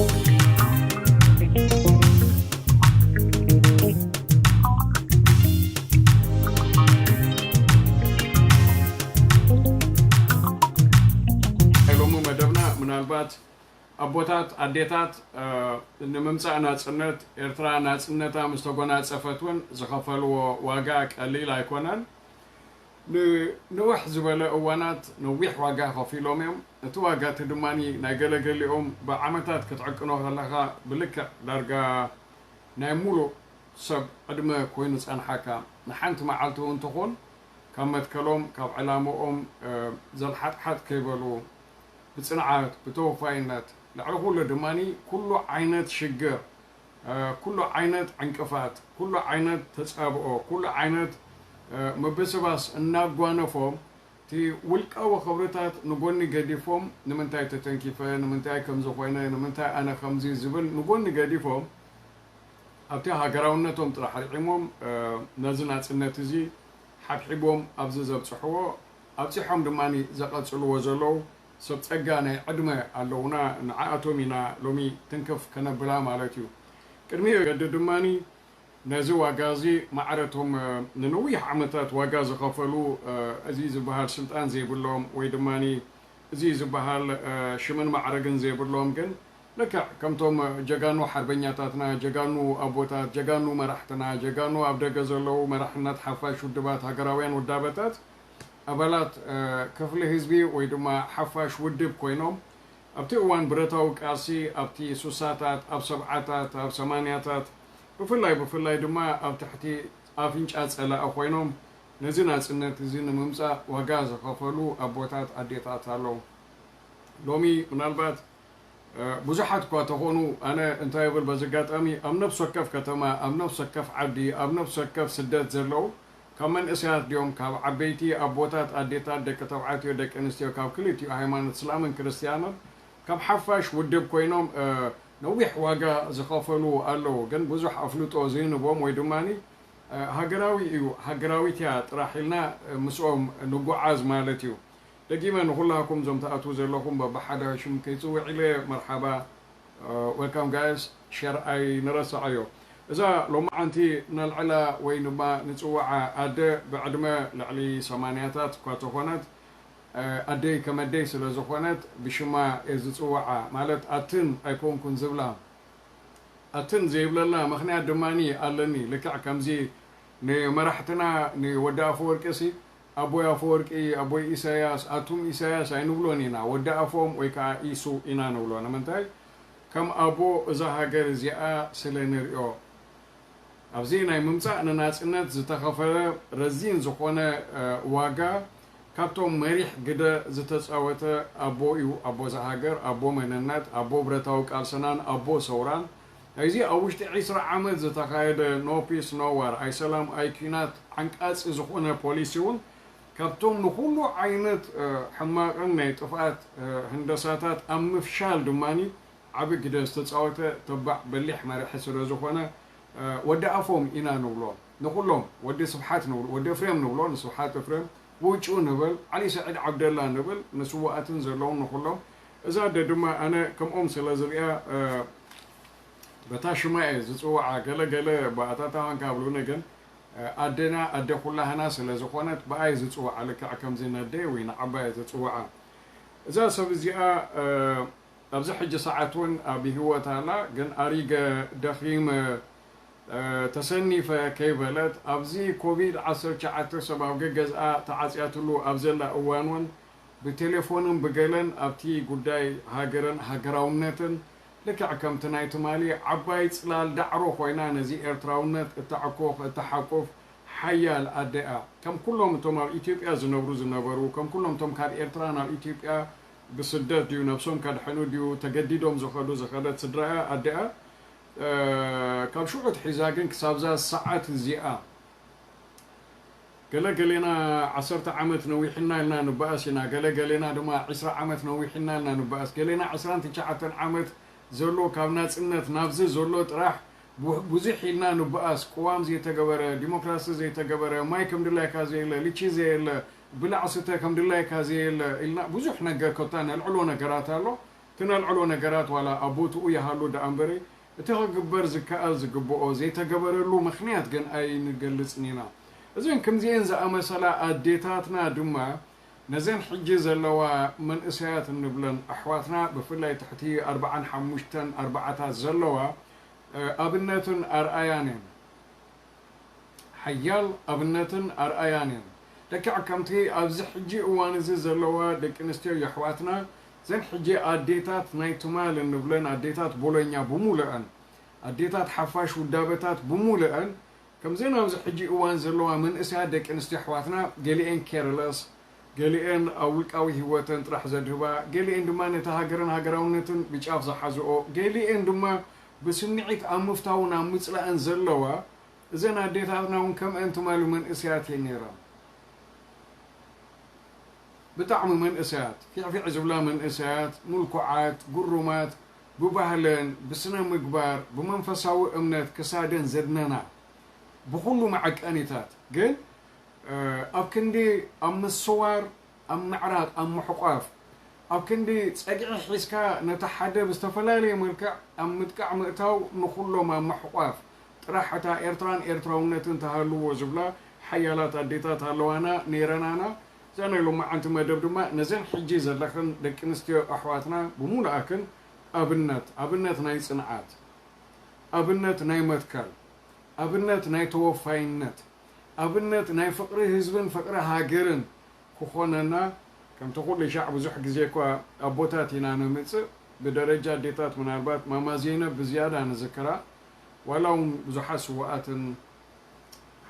ሎሚ መደብና ምናልባት ኣቦታት ኣዴታት ንምምፃእ ናፅነት ኤርትራ ናፅነታ ምስ ተጎናፀፈት እውን ዝኸፈልዎ ዋጋ ቀሊል ኣይኮነን። ንንውሕ ዝበለ እዋናት ነዊሕ ዋጋ ከፊሎም እዮም። እቲ ዋጋ እቲ ድማ ናይ ገለገሊኦም ብዓመታት ክትዕቅኖ ከለኻ ብልክዕ ዳርጋ ናይ ሙሉእ ሰብ ዕድመ ኮይኑ ጸንሓካ። ንሓንቲ መዓልቲ እውን ትኹን ካብ መትከሎም ካብ ዕላምኦም ዘልሓጥሓጥ ከይበሉ ብጽንዓት ብተወፋይነት ልዕሊ ኩሉ ድማ ኩሉ ዓይነት ሽግር ኩሉ ዓይነት ዕንቅፋት ኩሉ ዓይነት ተጻብኦ ኩሉ ዓይነት ምብስባስ እናጓነፎም እቲ ውልቃዊ ክብርታት ንጎኒ ገዲፎም ንምንታይ ተተንኪፈ ንምንታይ ከምዚ ኮይነ ንምንታይ ኣነ ከምዚ ዝብል ንጎኒ ገዲፎም ኣብቲ ሃገራውነቶም ጥራሕ ርዒሞም ነዚ ናጽነት እዚ ሓብሒቦም ኣብዚ ዘብጽሕዎ ኣብጺሖም ድማ ዘቐጽልዎ ዘለዉ ሰብ ጸጋ ናይ ዕድመ ኣለዉና ንዓኣቶም ኢና ሎሚ ትንክፍ ከነብላ ማለት እዩ። ቅድሚኡ ገዲ ድማ ነዚ ዋጋ እዚ ማዕረቶም ንነዊሕ ዓመታት ዋጋ ዝኸፈሉ እዚ ዝበሃል ስልጣን ዘይብሎም ወይ ድማ እዚ ዝበሃል ሽምን ማዕረግን ዘይብሎም ግን ልክዕ ከምቶም ጀጋኑ ሓርበኛታትና፣ ጀጋኑ ኣቦታት፣ ጀጋኑ መራሕትና፣ ጀጋኑ ኣብ ደገ ዘለዉ መራሕነት ሓፋሽ ውድባት ሃገራውያን ውዳበታት ኣባላት ክፍሊ ህዝቢ ወይ ድማ ሓፋሽ ውድብ ኮይኖም ኣብቲ እዋን ብረታዊ ቃልሲ ኣብቲ ሱሳታት ኣብ ሰብዓታት ኣብ ሰማንያታት ብፍላይ ብፍላይ ድማ ኣብ ትሕቲ ኣፍንጫ ጸላኢ ኮይኖም ነዚ ናጽነት እዚ ንምምጻእ ዋጋ ዝኸፈሉ ኣቦታት ኣዴታት ኣለዉ። ሎሚ ምናልባት ብዙሓት እኳ ተኾኑ ኣነ እንታይ ብል በዚ ኣጋጣሚ ኣብ ነፍሲ ወከፍ ከተማ ኣብ ነፍሲ ወከፍ ዓዲ ኣብ ነፍሲ ወከፍ ስደት ዘለዉ ካብ መንእሰያት ድዮም ካብ ዓበይቲ ኣቦታት ኣዴታት ደቂ ተባዕትዮ ደቂ ኣንስትዮ ካብ ክልቲኡ ሃይማኖት እስላምን ክርስትያንን ካብ ሓፋሽ ውድብ ኮይኖም ነዊሕ ዋጋ ዝኸፈሉ ኣለዉ ግን ብዙሕ ኣፍልጦ ዘይንቦም ወይ ድማ ሃገራዊ እዩ ሃገራዊት እያ ጥራሕ ኢልና ምስኦም ንጓዓዝ ማለት እዩ። ደጊመ ንኹላኩም ዞም ትኣትዉ ዘለኹም በብሓደ ሽም ከይጽውዕ ኢለ መርሓባ welcome guys share ኣይንረስዓዮ። እዛ ሎማዓንቲ ነልዕላ ወይ ድማ ንጽውዓ ኣደ ብዕድመ ልዕሊ ሰማንያታት እኳ ተኾነት ኣደይ ከመደይ ስለ ዝኾነት ብሽማ እየ ዝጽውዓ ማለት ኣትን ኣይኮንኩን ዝብላ ኣትን ዘይብለላ ምኽንያት ድማ ኣለኒ ልክዕ ከምዚ ንመራሕትና ንወዲ ኣፈወርቂ ሲ ኣቦይ ኣፈወርቂ ኣቦይ ኢሳያስ ኣቱም ኢሳያስ ኣይንብሎን ኢና ወዲ ኣፎም ወይ ከዓ ኢሱ ኢና ንብሎ ንምንታይ ከም ኣቦ እዛ ሃገር እዚኣ ስለ ንሪኦ ኣብዚ ናይ ምምፃእ ንናፅነት ዝተኸፈለ ረዚን ዝኾነ ዋጋ ካብቶም መሪሕ ግደ ዝተፃወተ ኣቦ እዩ ኣቦ እዛ ሃገር ኣቦ መንነት ኣቦ ብረታዊ ቃልስናን ኣቦ ሰውራን ናይዚ ኣብ ውሽጢ ዒስራ ዓመት ዝተኻየደ no peace no war ኣይሰላም ኣይኲናት ዓንቃፂ ዝኾነ ፖሊሲ እውን ካብቶም ንኹሉ ዓይነት ሕማቕን ናይ ጥፍኣት ህንደሳታት ኣብ ምፍሻል ድማ ዓቢ ግደ ዝተጻወተ ተባዕ በሊሕ መራሒ ስለ ዝኾነ ወዲ ኣፎም ኢና ንብሎ ንኹሎም ወዲ ስብሓት ንብሎ ወዲ እፍሬም ንብሎ ንስብሓት እፍሬም ውጩ ንብል ዓሊ ስዒድ ዓብደላ ንብል ንስዋኣትን ዘለውን ንኹሎም እዛ ኣደ ድማ ኣነ ከምኦም ስለ ዝሪኣ በታ ሽማ እየ ዝፅውዓ ገለ ገለ ብኣታታዋን ካብሉኒ ግን ኣደና ኣደ ኩላህና ስለ ዝኾነት ብኣየ ዝፅውዓ ልክዕ ከምዚ ነደይ ወይ ንዓባየ ዝፅውዓ እዛ ሰብ እዚኣ ኣብዚ ሕጂ ሰዓት እውን ኣብ ህይወት ኣላ ግን ኣሪገ ደኺመ ተሰኒፈ ከይበለት ኣብዚ ኮቪድ ዓሰርተ ትሽዓተ ሰብ ኣብ ገገዝኣ ተዓፅያትሉ ኣብ ዘላ እዋን እውን ብቴሌፎንን ብገለን ኣብቲ ጉዳይ ሃገርን ሃገራውነትን ልክዕ ከምቲ ናይ ትማሊ ዓባይ ፅላል ዳዕሮ ኮይና ነዚ ኤርትራውነት እተዕኮኽ እተሓቁፍ ሓያል ኣደ እያ ከም ኩሎም እቶም ኣብ ኢትዮጵያ ዝነብሩ ዝነበሩ ከም ኩሎም እቶም ካብ ኤርትራ ናብ ኢትዮጵያ ብስደት ድዩ ነብሶም ከድሕኑ ድዩ ተገዲዶም ዝኸዱ ዝኸደት ስድራ እያ ኣደ እያ ካብ ሽዑ ኣትሒዛ ግን ክሳብዛ ሰዓት እዚኣ ገለ ገሌና ዓሰርተ ዓመት ነዊሕና ኢልና ንበኣስ ኢና ገለ ገሌና ድማ ዕስራ ዓመት ነዊሕና ኢልና ንበኣስ ገሌና ዕስራን ትሽዓተን ዓመት ዘሎ ካብ ናጽነት ናብዚ ዘሎ ጥራሕ ብዙሕ ኢልና ንበኣስ ቅዋም ዘይተገበረ ዲሞክራሲ ዘይተገበረ ማይ ከም ድላይካ ዘየለ ልቺ ዘየለ ብላዕ ስተ ከም ድላይካ ዘየለ ኢልና ብዙሕ ነገር ኮታ ነልዕሎ ነገራት ኣሎ ክነልዕሎ ነገራት ዋላ ኣብ ቦትኡ ይሃሉ ደኣ እምበሪ፣ እቲ ክግበር ዝከኣል ዝግብኦ ዘይተገበረሉ ምኽንያት ግን ኣይንገልጽን ኢና። እዘን ከምዚኤን ዝኣመሰላ ኣዴታትና ድማ ነዘን ሕጂ ዘለዋ መንእሰያት እንብለን ኣሕዋትና ብፍላይ ትሕቲ ኣርባዓን ሓሙሽተን ኣርባዓታት ዘለዋ ኣብነትን ኣርኣያን እየን። ሓያል ኣብነትን ኣርኣያን እየን። ልክዕ ከምቲ ኣብዚ ሕጂ እዋን እዚ ዘለዋ ደቂ ኣንስትዮ የሕዋትና፣ ዘን ሕጂ ኣዴታት ናይ ትማል እንብለን ኣዴታት ቦሎኛ ብሙሉአን፣ ኣዴታት ሓፋሽ ውዳበታት ብሙሉአን፣ ከምዘን ኣብዚ ሕጂ እዋን ዘለዋ መንእሰያት ደቂ ኣንስትዮ ኣሕዋትና፣ ገሊኤን ኬርለስ፣ ገሊኤን ኣብ ውልቃዊ ህይወተን ጥራሕ ዘድህባ፣ ገሊኤን ድማ ነቲ ሃገርን ሃገራውነትን ብጫፍ ዝሓዝኦ፣ ገሊኤን ድማ ብስምዒት ኣብ ምፍታውን ኣብ ምጽላእን ዘለዋ፣ እዘን ኣዴታትና እውን ከምአን ትማሊ መንእሰያት እየን ነይረን። ብጣዕሚ መንእሰያት፣ ፊዕፊዕ ዝብላ መንእሰያት፣ ምልኩዓት፣ ግሩማት፣ ብባህለን፣ ብስነ ምግባር፣ ብመንፈሳዊ እምነት ክሳደን ዘድነና፣ ብኹሉ መዐቀኒታት። ግን ኣብ ክንዲ ኣብ ምስዋር፣ ኣብ ምዕራቕ፣ ኣብ ምሕቋፍ፣ ኣብ ክንዲ ጸግዒ ሒዝካ ነቲ ሓደ ብዝተፈላለየ መልክዕ ኣብ ምጥቃዕ ምእታው፣ ንኹሎም ኣብ ምሕቋፍ ጥራሕ እታ ኤርትራን ኤርትራውነትን ተሃልዎ ዝብላ ሓያላት ኣዴታት ኣለዋና፣ ነይረናና። እዛ ናይ ሎማዓንቲ መደብ ድማ ነዘን ሕጂ ዘለኽን ደቂ ኣንስትዮ ኣሕዋትና ብምሉኣክን ኣብነት፣ ኣብነት ናይ ጽንዓት፣ ኣብነት ናይ መትከል፣ ኣብነት ናይ ተወፋይነት፣ ኣብነት ናይ ፍቕሪ ህዝብን ፍቕሪ ሃገርን ክኾነና፣ ከምቲ ኩሉ ሻዕ ብዙሕ ግዜ እኳ ኣቦታት ኢና ነምጽእ፣ ብደረጃ ኣዴታት ምናልባት ማማ ዜነብ ብዝያዳ ንዝክራ፣ ዋላ እውን ብዙሓት ስውኣትን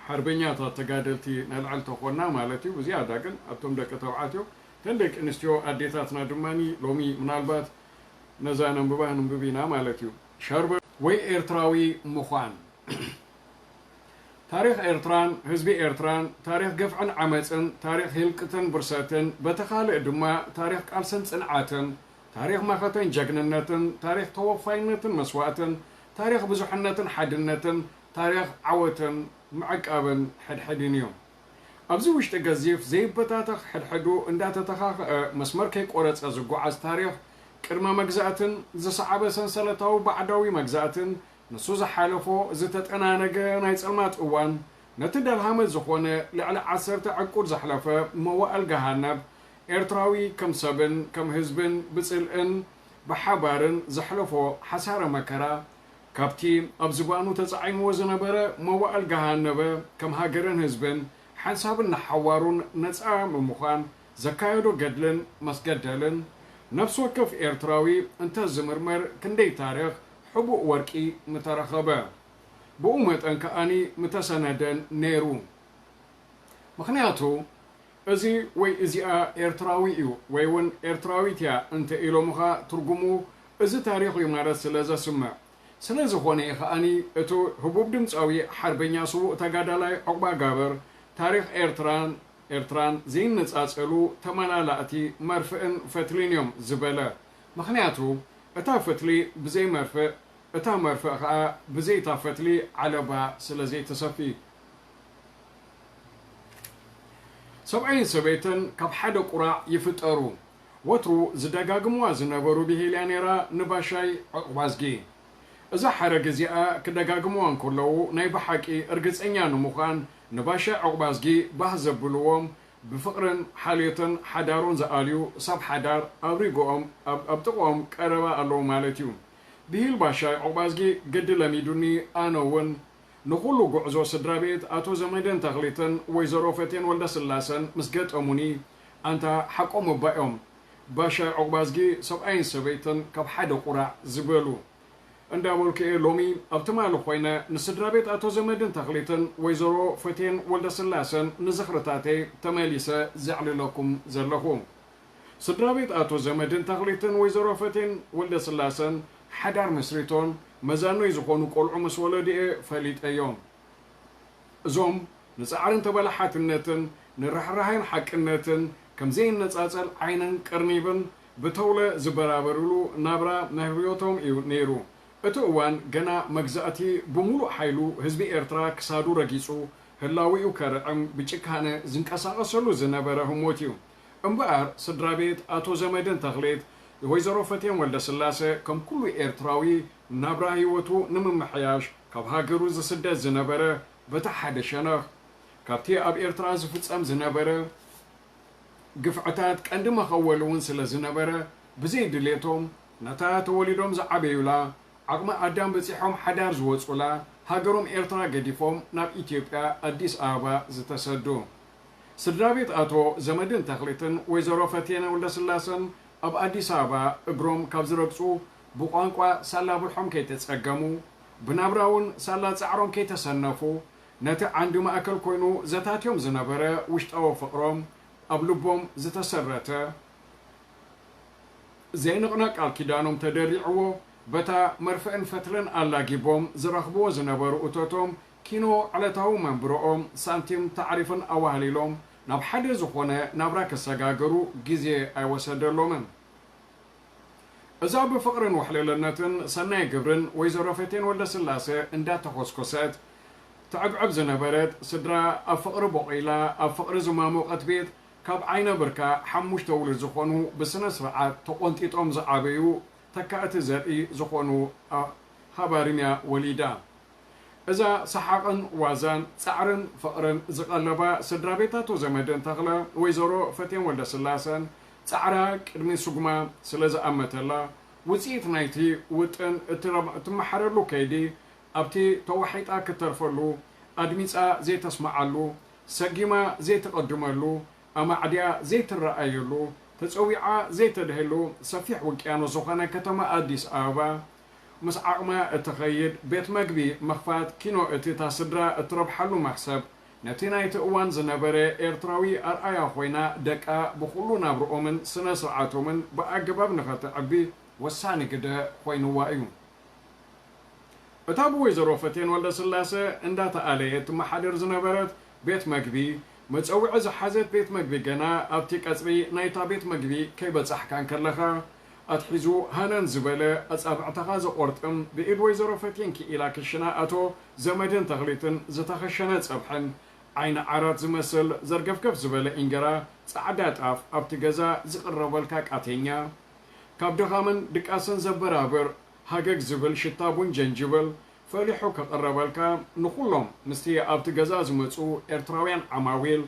ሓርበኛታት ተጋደልቲ ነልዕል ተኾንና ማለት እዩ። ብዝያዳ ግን ኣብቶም ደቂ ተባዕትዮ፣ እተን ደቂ ኣንስትዮ ኣዴታትና ድማ ሎሚ ምናልባት ነዛ ነንብባ ንንብብ ኢና ማለት እዩ። ሸርበ ወይ ኤርትራዊ ምዃን። ታሪኽ ኤርትራን ህዝቢ ኤርትራን፣ ታሪኽ ግፍዕን ዓመጽን፣ ታሪኽ ህልቅትን ብርሰትን፣ በቲ ካልእ ድማ ታሪኽ ቃልስን ጽንዓትን፣ ታሪኽ መኸተን ጀግንነትን፣ ታሪኽ ተወፋይነትን መስዋእትን፣ ታሪኽ ብዙሕነትን ሓድነትን፣ ታሪኽ ዓወትን ምዕቃብን ሕድሕድን እዩ። ኣብዚ ውሽጢ ገዚፍ ዘይበታተኽ ሕድሕዱ እንዳተተኻኸአ መስመር ከይቆረጸ ዝጓዓዝ ታሪኽ፣ ቅድመ መግዛእትን ዝሰዓበ ሰንሰለታዊ ባዕዳዊ መግዛእትን፣ ንሱ ዝሓለፎ ዝተጠናነገ ናይ ጸልማት እዋን፣ ነቲ ደልሃመት ዝኾነ ልዕሊ ዓሰርተ ዕቁድ ዘሕለፈ መዋእል ገሃነብ፣ ኤርትራዊ ከም ሰብን ከም ህዝብን ብጽልእን ብሓባርን ዘሕለፎ ሓሳረ መከራ፣ ካብቲ ኣብ ዝባኑ ተጻዒንዎ ዝነበረ መዋእል ገሃነበ፣ ከም ሃገርን ህዝብን ሓንሳብን ንሓዋሩን ነጻ ብምዃን ዘካየዶ ገድልን መስገደልን፣ ነፍሲ ወከፍ ኤርትራዊ እንተ ዝምርመር ክንደይ ታሪኽ ሕቡእ ወርቂ ምተረኸበ፣ ብኡ መጠን ከኣኒ ምተሰነደን ነይሩ። ምኽንያቱ፣ እዚ ወይ እዚኣ ኤርትራዊ እዩ ወይ እውን ኤርትራዊት እያ እንተ ኢሎምኻ፣ ትርጉሙ እዚ ታሪኽ እዩ ማለት ስለ ዘስምዕ። ስለ ዝኾነ እዩ ከኣኒ፣ እቲ ህቡብ ድምጻዊ ሓርበኛ ስዉእ ተጋዳላይ ዑቕባጋብር፣ ታሪኽ ኤርትራን ኤርትራን ዘይነጻጸሉ ተመላላእቲ መርፍእን ፈትልን እዮም ዝበለ። ምኽንያቱ፣ እታ ፈትሊ ብዘይ መርፍእ፣ እታ መርፍእ ኸኣ ብዘይ እታ ፈትሊ ዓለባ ስለ ዘይትሰፊ። ሰብኣይን ሰበይትን ካብ ሓደ ቁራዕ ይፍጠሩ። ወትሩ ዝደጋግምዋ ዝነበሩ ብሂል እያ ነይራ ንባሻይ ዑቕባዝጊ። እዛ ሓረግ እዚኣ ክደጋግምዋ እንከለዉ ናይ ብሓቂ እርግጸኛ ንምዃን ንባሻይ ዑቕባዝጊ ባህ ዘብልዎም ብፍቕርን ሓልዮትን ሓዳሮም ዝኣልዩ ሰብ ሓዳር ኣብ ሪጎኦም ኣብ ኣብ ጥቕኦም ቀረባ ኣለዉ ማለት እዩ። ብሂል ባሻይ ዑቕባዝጊ ግዲ ለሚዱኒ ኣነ እውን ንኹሉ ጉዕዞ ስድራ ቤት ኣቶ ዘመደን ተኽሊትን ወይዘሮ ፈቴን ወልደስላሰን ምስ ገጠሙኒ፣ ኣንታ ሓቆም እባ እዮም ባሻይ ዑቕባዝጊ ሰብኣይን ሰበይትን ካብ ሓደ ቁራዕ ዝበሉ እንዳበልኩ እየ ሎሚ ኣብ ትማሊ ኮይነ ንስድራ ቤት ኣቶ ዘመድን ተኽሊትን ወይዘሮ ፈቴን ወልደስላሰን ንዝኽርታተይ ተመሊሰ ዘዕልለኩም ዘለኹ። ስድራ ቤት ኣቶ ዘመድን ተኽሊትን ወይዘሮ ፈቴን ወልደስላሰን ሓዳር መስሪቶን መዛኖይ ዝኾኑ ቆልዑ ምስ ወለዱ እየ ፈሊጠዮም። እዞም ንጻዕርን ተበላሓትነትን ንርሕራሄን ሓቅነትን ከም ዘይነጻጸል ዓይነን ቀርኒብን ብተውለ ዝበራበርሉ ናብራ ናይ ህይወቶም እዩ ነይሩ። እቲ እዋን ገና መግዛእቲ ብምሉእ ሓይሉ ህዝቢ ኤርትራ ክሳዱ ረጊጹ ህላዊኡ ከርዕም ብጭካነ ዝንቀሳቐሰሉ ዝነበረ ህሞት እዩ። እምበኣር ስድራ ቤት ኣቶ ዘመድን ተኽሌት ወይዘሮ ፈትየን ወልደስላሰ ከም ኩሉ ኤርትራዊ ናብራ ህይወቱ ንምምሕያሽ ካብ ሃገሩ ዝስደድ ዝነበረ፣ በቲ ሓደ ሸነኽ ካብቲ ኣብ ኤርትራ ዝፍጸም ዝነበረ ግፍዕታት ቀንዲ መኸወሊ እውን ስለ ዝነበረ፣ ብዘይ ድሌቶም ነታ ተወሊዶም ዝዓበዩላ፣ ዓቕሚ ኣዳም በጺሖም ሓዳር ዝወጹላ ሃገሮም ኤርትራ ገዲፎም ናብ ኢትዮጵያ ኣዲስ ኣበባ ዝተሰዱ። ስድራ ቤት ኣቶ ዘመድን ተኽሊትን ወይዘሮ ፈትየን ወልደስላሰን ኣብ ኣዲስ ኣበባ እግሮም ካብ ዝረግጹ፣ ብቋንቋ ሳላ ብርሖም ከይተጸገሙ፣ ብናብራ እውን ሳላ ጻዕሮም ከይተሰነፉ፣ ነቲ ዓንዲ ማእከል ኮይኑ ዘታትዮም ዝነበረ ውሽጣዊ ፍቕሮም ኣብ ልቦም ዝተሰረተ ዘይንቕነቕ ቃል ኪዳኖም ተደሪዕዎ፣ በታ መርፍእን ፈትልን ኣላጊቦም ዝረኽብዎ ዝነበሩ እቶቶም ኪኖ ዕለታዊ መንብሮኦም ሳንቲም ታዕሪፍን ኣዋህሊሎም ናብ ሓደ ዝኾነ ናብራ ክሰጋገሩ ግዜ ኣይወሰደሎምን። እዛ ብፍቕርን ውሕልልነትን ሰናይ ግብርን ወይዘሮ ፈቴን ወልደስላሰ እንዳተኾስኮሰት ትዕብዕብ ዝነበረት ስድራ፣ ኣብ ፍቕሪ ቦቒላ፣ ኣብ ፍቕሪ ዝማሞቐት ቤት፣ ካብ ዓይነ ብርካ ሓሙሽተ ውሉድ ዝኾኑ ብስነ ስርዓት ተቖንጢጦም ዝዓበዩ ተካእቲ ዘርኢ ዝኾኑ፣ ኣ-፣ ሃባሪምያ ወሊዳ። እዛ ሰሓቕን ዋዛን ጻዕርን ፍቕርን ዝቐለባ ስድራ ቤት ኣቶ ዘመድን ተኽለ፣ ወይዘሮ ፈቴን ወልደስላሰን፣ ጻዕራ ቅድሚ ስጉማ ስለ ዝኣመተላ፣ ውጽኢት ናይቲ ውጥን እትረም-፣ እትመሓረሉ ከይዲ ኣብቲ ተዋሒጣ ክትተርፈሉ፣ ኣድሚጻ ዘይተስምዓሉ፣ ሰጊማ ዘይትቐድመሉ፣ ኣማዕድያ ዘይትረኣየሉ፣ ተጸዊዓ ዘይተድህሉ ሰፊሕ ውቅያኖስ ዝኾነ ከተማ ኣዲስ ኣበባ፣ ምስ ዓቕማ እትኸይድ ቤት መግቢ ምኽፋት ኪኖ እቲ እታ ስድራ እትረብሓሉ መኽሰብ፣ ነቲ ናይቲ እዋን ዝነበረ ኤርትራዊ ኣርኣያ ኮይና፣ ደቃ ብኹሉ ናብርኦምን ስነ ስርዓቶምን ብኣገባብ ንኸተዕቢ ወሳኒ ግደ ኮይንዋ እዩ። እታ ብወይዘሮ ፈቴን ወልደስላሰ እንዳተኣለየት ትመሓደር ዝነበረት ቤት መግቢ፣ መጸውዒ ዝሓዘት ቤት መግቢ ገና ኣብቲ ቀጽሪ ናይታ ቤት መግቢ ከይበጻሕካ እንከለኻ፣ ኣትሒዙ ሃነን ዝበለ፣ ኣጻብዕትኻ ዘቖርጥም፣ ብኢድ ወይዘሮ ፈቴን ክኢላ ክሽነ ኣቶ ዘመድን ተኽሊትን ዝተኸሸነ ጸብሕን፣ ዓይኒ ዓራት ዝመስል ዘርገፍገፍ ዝበለ እንጀራ፣ ጻዕዳ ጣፍ፣ ኣብቲ ገዛ ዝቕረበልካ ቃቴኛ፣ ካብ ድኻምን ድቃስን ዘበራብር ሃገግ ዝብል ሽታ ቡን ጀንጅብል ፈሊሑ ክቕረበልካ፣ ንኹሎም ምስቲ ኣብቲ ገዛ ዝመጹ ኤርትራውያን ዓማዊል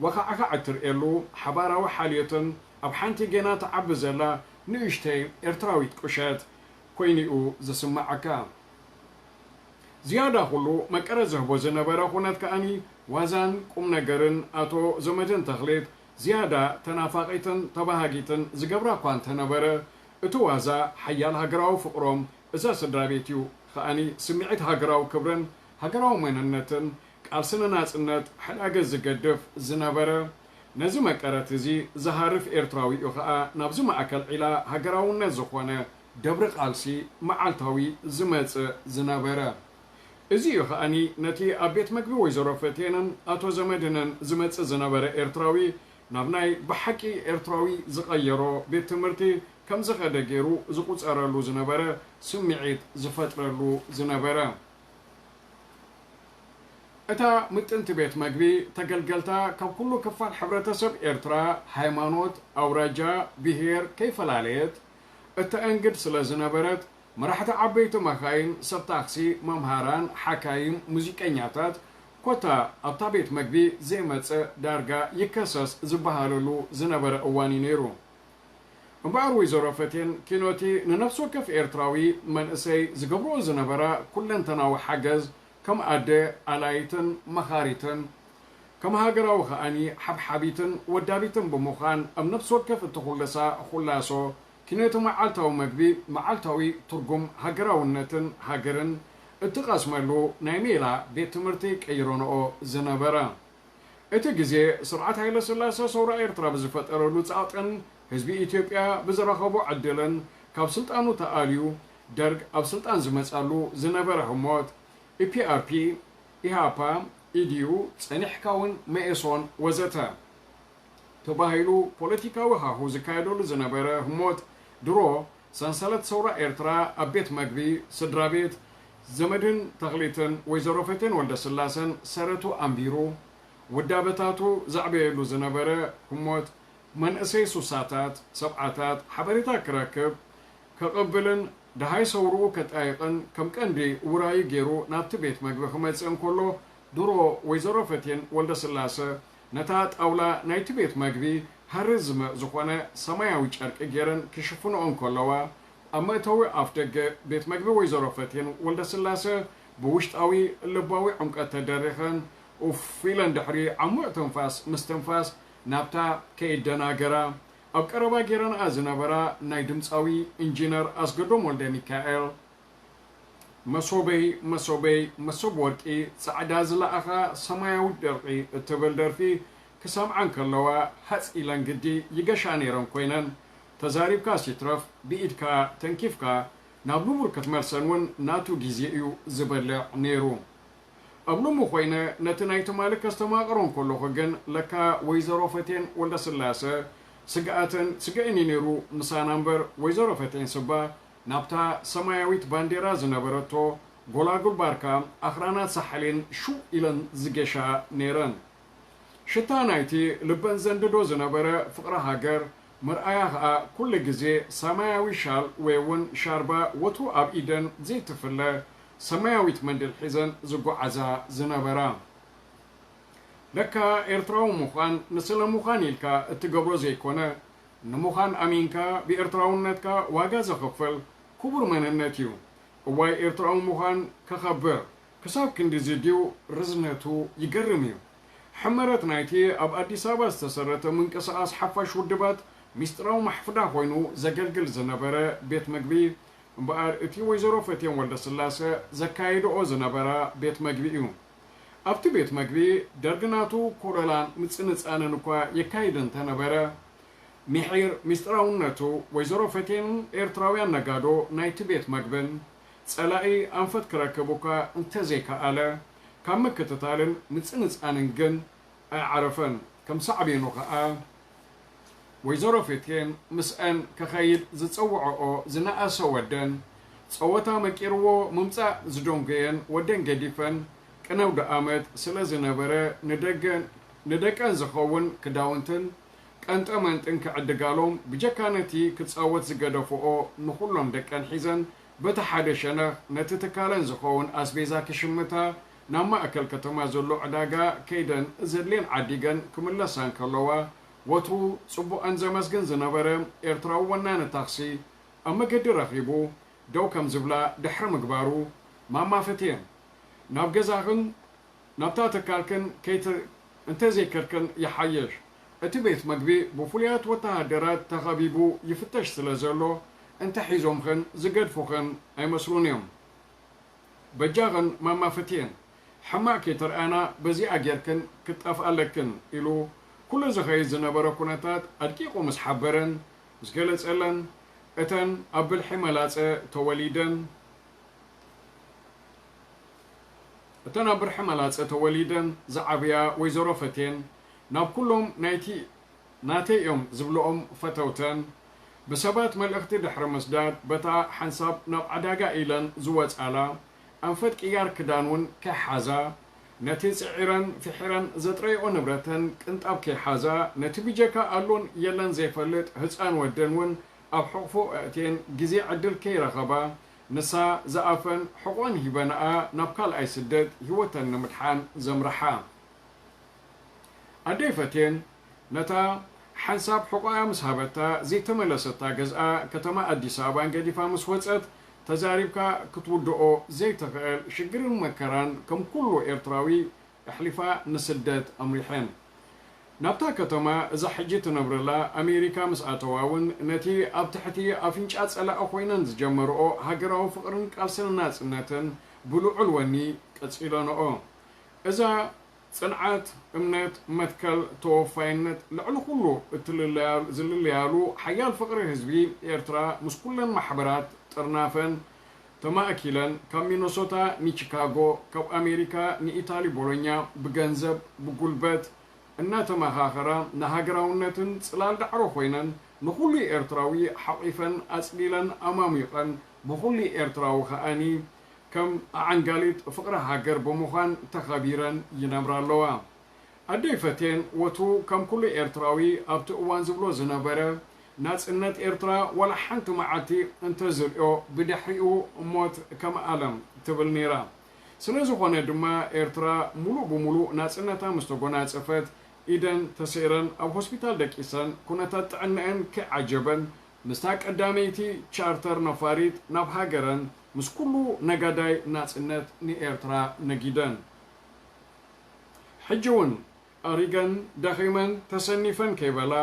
ወኻዕኻዕ እትርእየሉ ሓባራዊ ሓልዮትን ኣብ ሓንቲ ጌና ትዓቢ ዘላ ንእሽተይ ኤርትራዊት ቁሸት ኮይኑ'ዩ ዝስምዓካ። ዝያዳ ኩሉ መቀረት ዘህቦ ዝነበረ ኩነት ከኣኒ ዋዛን ቁም ነገርን ኣቶ ዘመድን ተኽሊት ዝያዳ ተናፋቒትን ተባሃጊትን ዝገብራ እኳ እንተነበረ፣ እቲ ዋዛ ሓያል ሃገራዊ ፍቕሮም እዛ ስድራ ቤት እዩ። ከኣኒ ስምዒት ሃገራዊ ክብርን ሃገራዊ መንነትን ቃልሲ ንናጽነት ሕዳገ ዝገድፍ ዝነበረ፣ ነዚ መቀረት እዚ ዝሃርፍ ኤርትራዊ እዩ ከኣ ናብዚ ማእከል ዒላ ሃገራውነት ዝኾነ ደብሪ ቃልሲ መዓልታዊ ዝመጽእ ዝነበረ። እዚ እዩ ከኣኒ ነቲ ኣብ ቤት መግቢ ወይዘሮ ፈቴንን ኣቶ ዘመድንን ዝመጽእ ዝነበረ ኤርትራዊ ናብ ናይ ብሓቂ ኤርትራዊ ዝቐየሮ ቤት ትምህርቲ ከም ዝኸደ ገይሩ ዝቑጸረሉ ዝነበረ ስምዒት ዝፈጥረሉ ዝነበረ። እታ ምጥንቲ ቤት መግቢ ተገልገልታ ካብ ኩሉ ክፋል ሕብረተሰብ ኤርትራ፣ ሃይማኖት፣ ኣውራጃ፣ ብሄር ከይፈላለየት እተአንግድ ስለ ዝነበረት፣ መራሕቲ ዓበይቲ መኻይን፣ ሰብ ታክሲ፣ መምሃራን፣ ሓካይም፣ ሙዚቀኛታት፣ ኮታ ኣብታ ቤት መግቢ ዘይመጽእ ዳርጋ ይከሰስ ዝበሃለሉ ዝነበረ እዋን እዩ ነይሩ። እምበኣር ወይዘሮ ፈቴን ኪኖቲ ንነፍሲ ወከፍ ኤርትራዊ መንእሰይ ዝገብርኦ ዝነበራ ኩለንተናዊ ሓገዝ ከም ኣደ ኣላይትን መኻሪትን፣ ከም ሃገራዊ ከኣኒ ሓብሓቢትን ወዳቢትን ብምዃን ኣብ ነፍሲ ወከፍ እትኹልሳ ኩላሶ ኪኖቲ መዓልታዊ መግቢ መዓልታዊ ትርጉም ሃገራውነትን ሃገርን እትቐስመሉ ናይ ሜላ ቤት ትምህርቲ ቀይረንኦ ዝነበረ። እቲ ግዜ ስርዓት ሃይለስላሰ ሰውራ ኤርትራ ብዝፈጠረሉ ጸቕጥን ህዝቢ ኢትዮጵያ ብዝረኸቦ ዕድልን ካብ ስልጣኑ ተኣልዩ ደርግ ኣብ ስልጣን ዝመጻሉ ዝነበረ ህሞት፣ ኢፒኣርፒ፣ ኢሃፓ፣ ኢዲዩ፣ ጸኒሕካ እውን መኢሶን ወዘተ ተባሂሉ ፖለቲካዊ ሃሁ ዝካየደሉ ዝነበረ ህሞት ድሮ ሰንሰለት ሰውራ ኤርትራ ኣብ ቤት መግቢ ስድራ ቤት ዘመድን ተኽሊትን ወይዘሮ ፈቴን ወልደስላሰን ሰረቱ ኣንቢሩ ውዳበታቱ ዘዕበየሉ ዝነበረ ህሞት መንእሰይ ሱሳታት፣ ሰብዓታት፣ ሓበሬታ ክረክብ፣ ከቕብልን ደሃይ ሰውርኡ ከጣይቕን ከም ቀንዲ ውራዩ ገይሩ ናብቲ ቤት መግቢ ክመጽእ እንከሎ፣ ድሮ ወይዘሮ ፈቴን ወልደስላሰ ነታ ጣውላ ናይቲ ቤት መግቢ ሃሪ ዝመእ ዝኾነ ሰማያዊ ጨርቂ ገይረን ክሽፍንኦ እንከለዋ፣ ኣብ መእተዊ ኣፍደገ ቤት መግቢ ወይዘሮ ፈቴን ወልደስላሰ ብውሽጣዊ ልባዊ ዕምቀት ተደሪኸን፣ ኡፍ ኢለን ድሕሪ ዓሙቕ ትንፋስ ምስትንፋስ ናብታ ከይደናገራ፣ ኣብ ቀረባ ገይረንኣ ዝነበራ ናይ ድምጻዊ ኢንጂነር ኣስገዶም ወልደሚካኤል፣ መሶበይ፣ መሶበይ፣ መሶብ ወርቂ፣ ጻዕዳ ዝለኣኻ ሰማያዊት ደርቂ እትብል ደርፊ ክሰምዓ እንከለዋ፣ ሃጽ ኢለን ግዲ ይገሻ ነይረን ኮይነን፣ ተዛሪብካስ ይትረፍ፣ ብኢድካ ተንኪፍካ ናብ ንቡር ክትመልሰን እውን ናቱ ግዜ እዩ ዝበልዕ ነይሩ። ኣብ ሎሚ ኮይነ ነቲ ናይ ትማሊ ከስተማቕሮ እንከለኹ ግን፣ ለካ ወይዘሮ ፈቴን ወልደስላሰ ስግኣተን ስግእን እዩ ነይሩ ምሳና እምበር፣ ወይዘሮ ፈቴን ስባ ናብታ ሰማያዊት ባንዴራ ዝነበረቶ ጎላጉል ባርካ ኣኽራናት ሳሕሊን ሽው ኢለን ዝገሻ ነይረን። ሽታ ናይቲ ልበን ዘንድዶ ዝነበረ ፍቕሪ ሃገር መርኣያ ኸኣ ኩሉ ግዜ ሰማያዊ ሻል ወይ እውን ሻርባ ወትሩ ኣብ ኢደን ዘይትፍለ ሰማያዊት መንድል ሒዘን ዝጓዓዛ ዝነበራ። ለካ ኤርትራዊ ምዃን ንስለ ምዃን ኢልካ እትገብሮ ዘይኮነ፣ ንምዃን ኣሚንካ ብኤርትራውነትካ ዋጋ ዘኽፍል ክቡር መንነት እዩ። እዋይ ኤርትራዊ ምዃን ከኸብር ክሳብ ክንድዚ ድዩ ርዝነቱ ይገርም እዩ። ሕመረት ናይቲ ኣብ ኣዲስ ኣበባ ዝተሰረተ ምንቅስቓስ ሓፋሽ ውድባት ሚስጥራዊ ማሕፍዳ ኮይኑ ዘገልግል ዝነበረ ቤት መግቢ እምበኣር እቲ ወይዘሮ ፈትየን ወልደስላሰ ዘካይድኦ ዝነበራ ቤት መግቢ እዩ። ኣብቲ ቤት መግቢ ደርጊ ናቱ ኮለላን ምጽንጻንን እኳ የካይድ እንተነበረ፣ ምሒር ሚስጥራውነቱ ወይዘሮ ፈትየን ኤርትራውያን ነጋዶ ናይቲ ቤት መግብን ጸላኢ ኣንፈት ክረክብ እኳ እንተዘይከኣለ፣ ካብ ምክትታልን ምጽንጻንን ግን ኣይዓረፈን። ከም ሳዕቤኑ ከኣ፣ ወይዘሮ ፈትየን ምስአን ክኸይድ ዝጸውዐኦ ዝነኣሰ ወደን፣ ጸወታ መቂርዎ ምምጻእ ዝደንጎየን ወደን ገዲፈን፣ ቅነ ኣውደኣመት ስለ ዝነበረ፣ ንደገን ንደቀን ዝኸውን ክዳውንትን ቀንጠመንጥን ክዕድጋሎም፣ ብጀካ ነቲ ክጻወት ዝገደፍኦ ንኹሎም ደቀን ሒዘን፣ በቲ ሓደ ሸነኽ ነቲ ትካለን ዝኸውን ኣስቤዛ ክሽምታ ናብ ማእከል ከተማ ዘሎ ዕዳጋ ከይደን ዘድልየን ዓዲገን ክምለሳ እንከለዋ፣ ወትሩ ጽቡቐን ዘመስግን ዝነበረ ኤርትራዊ ወናኒ ታኽሲ ኣብ መገዲ ረኺቡ፣ ደው ከም ዝብላ ድሕሪ ምግባሩ፣ ማማ ፈትየን፣ ናብ ገዛኽን ናብታ ትካልክን ከይት-፣ እንተዘይከድክን ይሓይሽ። እቲ ቤት መግቢ ብፍሉያት ወተሃደራት ተኸቢቡ ይፍተሽ ስለ ዘሎ፣ እንተሒዞምኽን ዝገድፉኽን ኣይመስሉን እዮም። በጃኽን ማማ ፈትየን፣ ሕማቕ ከይተርኣያና በዚኣ ጌርክን ክትጠፍኣ ኣለክን ኢሉ ኩሉ ዝኸይድ ዝነበረ ኩነታት ኣድቂቑ ምስ ሓበረን፣ ምስ ገለጸለን፣ እተን ኣብ ብልሒ መላጸ ተወሊደን፣ እተን ኣብ ብርሒ መላጸ ተወሊደን ዝዓብያ ወይዘሮ ፈትየን፣ ናብ ኩሎም ናይቲ ናተይ እዮም ዝብልኦም ፈተውተን፣ ብሰባት መልእኽቲ ድሕሪ ምስዳድ፣ በታ ሓንሳብ ናብ ዕዳጋ ኢለን ዝወጻላ፣ ኣንፈት ቅያር ክዳን እውን ከይሓዛ፣ ነቲ ጽዒረን ፍሒረን ዘጥረይኦ ንብረተን ቅንጣብ ከይሓዛ፣ ነቲ ብጀካ ኣሎን የለን ዘይፈልጥ ህጻን ወደን እውን ኣብ ሕቑፎ ኣእትየን ግዜ ዕድል ከይረኸባ፣ ንሳ ዝኣፈን ሕቖን ሂበንኣ ናብ ካልኣይ ስደት ህይወተን ንምድሓን ዘምርሓ። ኣደይ ፈትየን ነታ ሓንሳብ ሕቖኣ ምስ ሃበታ ዘይተመለሰታ ገዝኣ ከተማ ኣዲስ ኣበባን ገዲፋ ምስ ወጸት፣ ተዛሪብካ ክትውድኦ ዘይትኽእል ሽግርን መከራን ከም ኩሉ ኤርትራዊ ኣሕሊፋ ንስደት ኣምሪሐን። ናብታ ከተማ እዛ ሕጂ ትነብረላ ኣሜሪካ ምስ ኣተዋ እውን ነቲ ኣብ ትሕቲ ኣፍንጫ ጸላኢ ኮይነን ዝጀመርኦ ሃገራዊ ፍቕርን ቃልስን ናጽነትን ብልዑል ወኒ ቀጺለንኦ። እዛ ጽንዓት፣ እምነት፣ መትከል፣ ተወፋይነት፣ ልዕሊ ኩሉ እትልለያሉ፣ ዝልለያሉ ሓያል ፍቕሪ ህዝቢ ኤርትራ ምስ ኩለን ማሕበራት ጥርናፈን ተማእኪለን፣ ካብ ሚነሶታ ንቺካጎ፣ ካብ ኣሜሪካ ንኢታሊ ቦሎኛ ብገንዘብ፣ ብጉልበት እናተመኻኸራ ንሃገራውነትን ጽላል ዳዕሮ ኮይነን ንኹሉ ኤርትራዊ ሓቒፈን ኣጽሊለን ኣማሚቐን ብኹሉ ኤርትራዊ ከኣኒ ከም ኣዓንጋሊት ፍቕሪ ሃገር ብምዃን ተኸቢረን ይነብራ ኣለዋ። ኣደይ ፈቴን ወትሩ ከም ኩሉ ኤርትራዊ ኣብቲ እዋን ዝብሎ ዝነበረ፣ ናጽነት ኤርትራ ዋላ ሓንቲ መዓልቲ እንተዝርእዮ ብድሕሪኡ ሞት ከም ኣለም ትብል ነይራ። ስለ ዝኾነ ድማ ኤርትራ ሙሉእ ብሙሉእ ናጽነታ ምስ ተጎናጸፈት ኢደን ተሰይረን ኣብ ሆስፒታል ደቂሰን ኩነታት ጥዕነአን ከይዓጀበን ምስታ ቀዳመይቲ ቻርተር ነፋሪት ናብ ሃገረን ምስ ኩሉ ነጋዳይ ናጽነት ንኤርትራ ነጊደን። ሕጂ እውን ኣሪገን ደኺመን ተሰኒፈን ከይበላ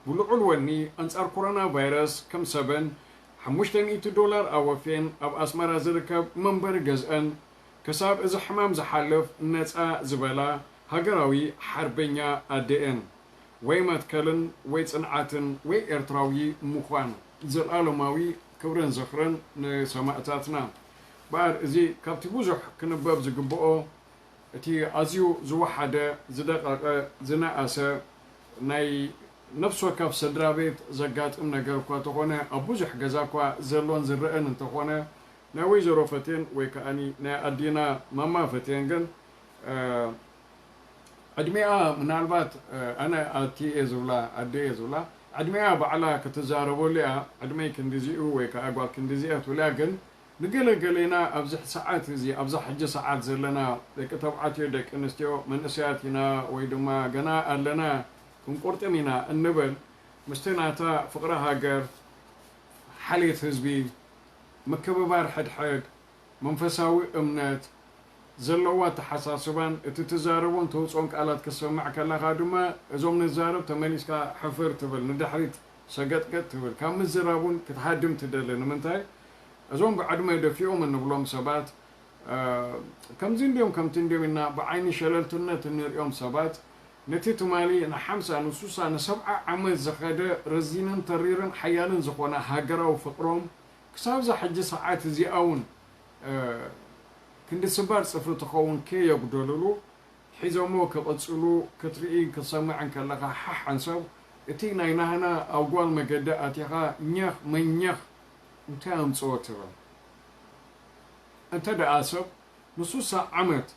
ብልዑል ወኒ ኣንጻር ኮሮና ቫይረስ ከም ሰበን ሓሙሽተ ሚእቲ ዶላር ኣወፌን ኣብ ኣስመራ ዝርከብ መንበሪ ገዝአን ክሳብ እዚ ሕማም ዝሓልፍ ነጻ ዝበላ ሃገራዊ ሓርበኛ ኣደኤን ወይ መትከልን ወይ ጽንዓትን ወይ ኤርትራዊ ምዃን። ዘልኣለማዊ ክብርን ዝኽርን ንሰማእታትና። በኣር እዚ ካብቲ ብዙሕ ክንበብ ዝግብኦ እቲ ኣዝዩ ዝወሓደ ዝደቐቐ ዝነኣሰ ናይ ነፍሲ ወከፍ ስድራ ቤት ዘጋጥም ነገር እኳ ተኾነ ኣብ ብዙሕ ገዛ እኳ ዘሎን ዝረአን እንተኾነ ናይ ወይዘሮ ፈቴን ወይ ከኣኒ ናይ ኣዲና ማማ ፈቴን ግን ዕድሜኣ ምናልባት ኣነ ኣቲ እየ ዝብላ ኣደ እየ ዝብላ ዕድሜኣ ባዕላ ክትዛረበሉ እያ። ዕድመይ ክንዲዚኡ ወይ ከዓ ጓል ክንዲዚኣ ትብልያ ግን ንገለገሌና ኣብዚ ሰዓት እዚ ኣብዛ ሕጂ ሰዓት ዘለና ደቂ ተባዕትዮ ደቂ ኣንስትዮ መንእሰያት ኢና ወይ ድማ ገና ኣለና ክንቁርጥም ኢና እንበል ምስቲ ናታ ፍቕሪ ሃገር ሓልየት ህዝቢ ምክብባር ሕድሕድ መንፈሳዊ እምነት ዘለዎ ኣተሓሳስባን እቲ ትዛረቦን ተውፅኦን ቃላት ክትሰምዕ ከለኻ ድማ እዞም ንዛረብ ተመሊስካ ሕፍር ትብል ንድሕሪት ሰገጥገጥ ትብል ካብ ምዝራብ እውን ክትሃድም ትደሊ ንምንታይ እዞም ብዕድመ ደፊኦም እንብሎም ሰባት ከምዚ እንዲዮም ከምቲ እንዲዮም ኢና ብዓይኒ ሸለልትነት እንሪኦም ሰባት ነቲ ትማሊ ንሓምሳ ንሱሳ ንሰብዓ ዓመት ዝኸደ ረዚንን ተሪርን ሓያልን ዝኾነ ሃገራዊ ፍቅሮም ክሳብዛ ሕጂ ሰዓት እዚኣ እውን ክንዲ ስባር ፅፍሪ ትኸውን ከየጉደልሉ ሒዞሞ ክቕፅሉ ክትርኢ ክትሰምዕ እንከለኻ ሓሕ ሓንሳብ እቲ ናይ ናህና ኣብ ጓል መገዲ ኣቲኻ ኛኽ መኛኽ እንታይ ኣምፅኦ ትብል እንተ ደኣ ሰብ ንሱሳ ዓመት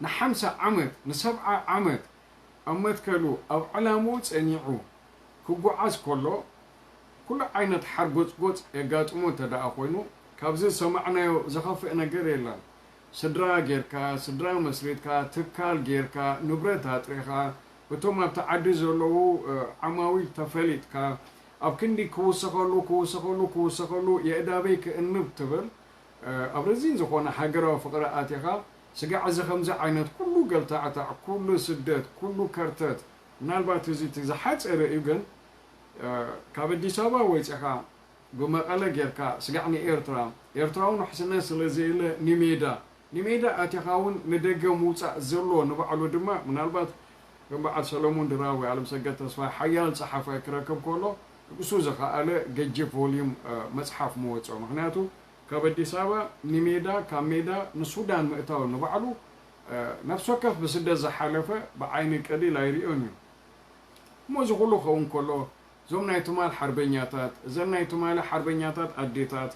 ንሓምሳ ዓመት ንሰብዓ ዓመት ኣብ መትከሉ ኣብ ዕላምኡ ጸኒዑ ክጓዓዝ ከሎ፣ ኩሉ ዓይነት ሓርጎጽጎጽ የጋጥሞ እንተ ደኣ ኮይኑ፣ ካብዚ ዝሰማዕናዮ ዝኸፍእ ነገር የለን። ስድራ ጌርካ፣ ስድራ መስሪትካ፣ ትካል ጌርካ፣ ንብረት ኣጥሪኻ፣ እቶም ኣብቲ ዓዲ ዘለዉ ዓማዊል ተፈሊጥካ፣ ኣብ ክንዲ ክውሰኸሉ፣ ክውሰኸሉ፣ ክውሰኸሉ፣ የእዳበይ ክእንብ ትብል፣ ኣብ ረዚን ዝኾነ ሃገራዊ ፍቕሪ ኣቲኻ፣ ስጋዕ እዚ ከምዚ ዓይነት ኩሉ ገልታዕታዕ፣ ኩሉ ስደት፣ ኩሉ ከርተት፣ ምናልባት እዚ እቲ ዝሓጸረ እዩ፣ ግን ካብ ኣዲስ ኣበባ ወጺኻ ብመቐለ ጌርካ ስጋዕ ንኤርትራ፣ ኤርትራውን ውሕስነት ስለ ዘየለ ንሜዳ፣ ንሜዳ ኣቲኻ እውን ንደገ ምውጻእ ዘሎ ንባዕሉ ድማ ምናልባት ከም በዓል ሰለሙን ድራር ወይ ኣለምሰገድ ተስፋይ ሓያል ጸሓፋይ ክረክብ ከሎ ንሱ ዝኸኣለ ገጅፍ ቮልዩም መጽሓፍ ምወጾ። ምኽንያቱ ካብ ኣዲስ ኣበባ ንሜዳ ካብ ሜዳ ንሱዳን ምእታው ንባዕሉ ነፍሲ ወከፍ ብስደት ዝሓለፈ ብዓይኒ ቀሊል ኣይርእዮን እዩ። እሞ እዚ ኩሉ ክኸውን ከሎ እዞም ናይ ትማል ሓርበኛታት እዘን ናይ ትማሊ ሓርበኛታት ኣዴታት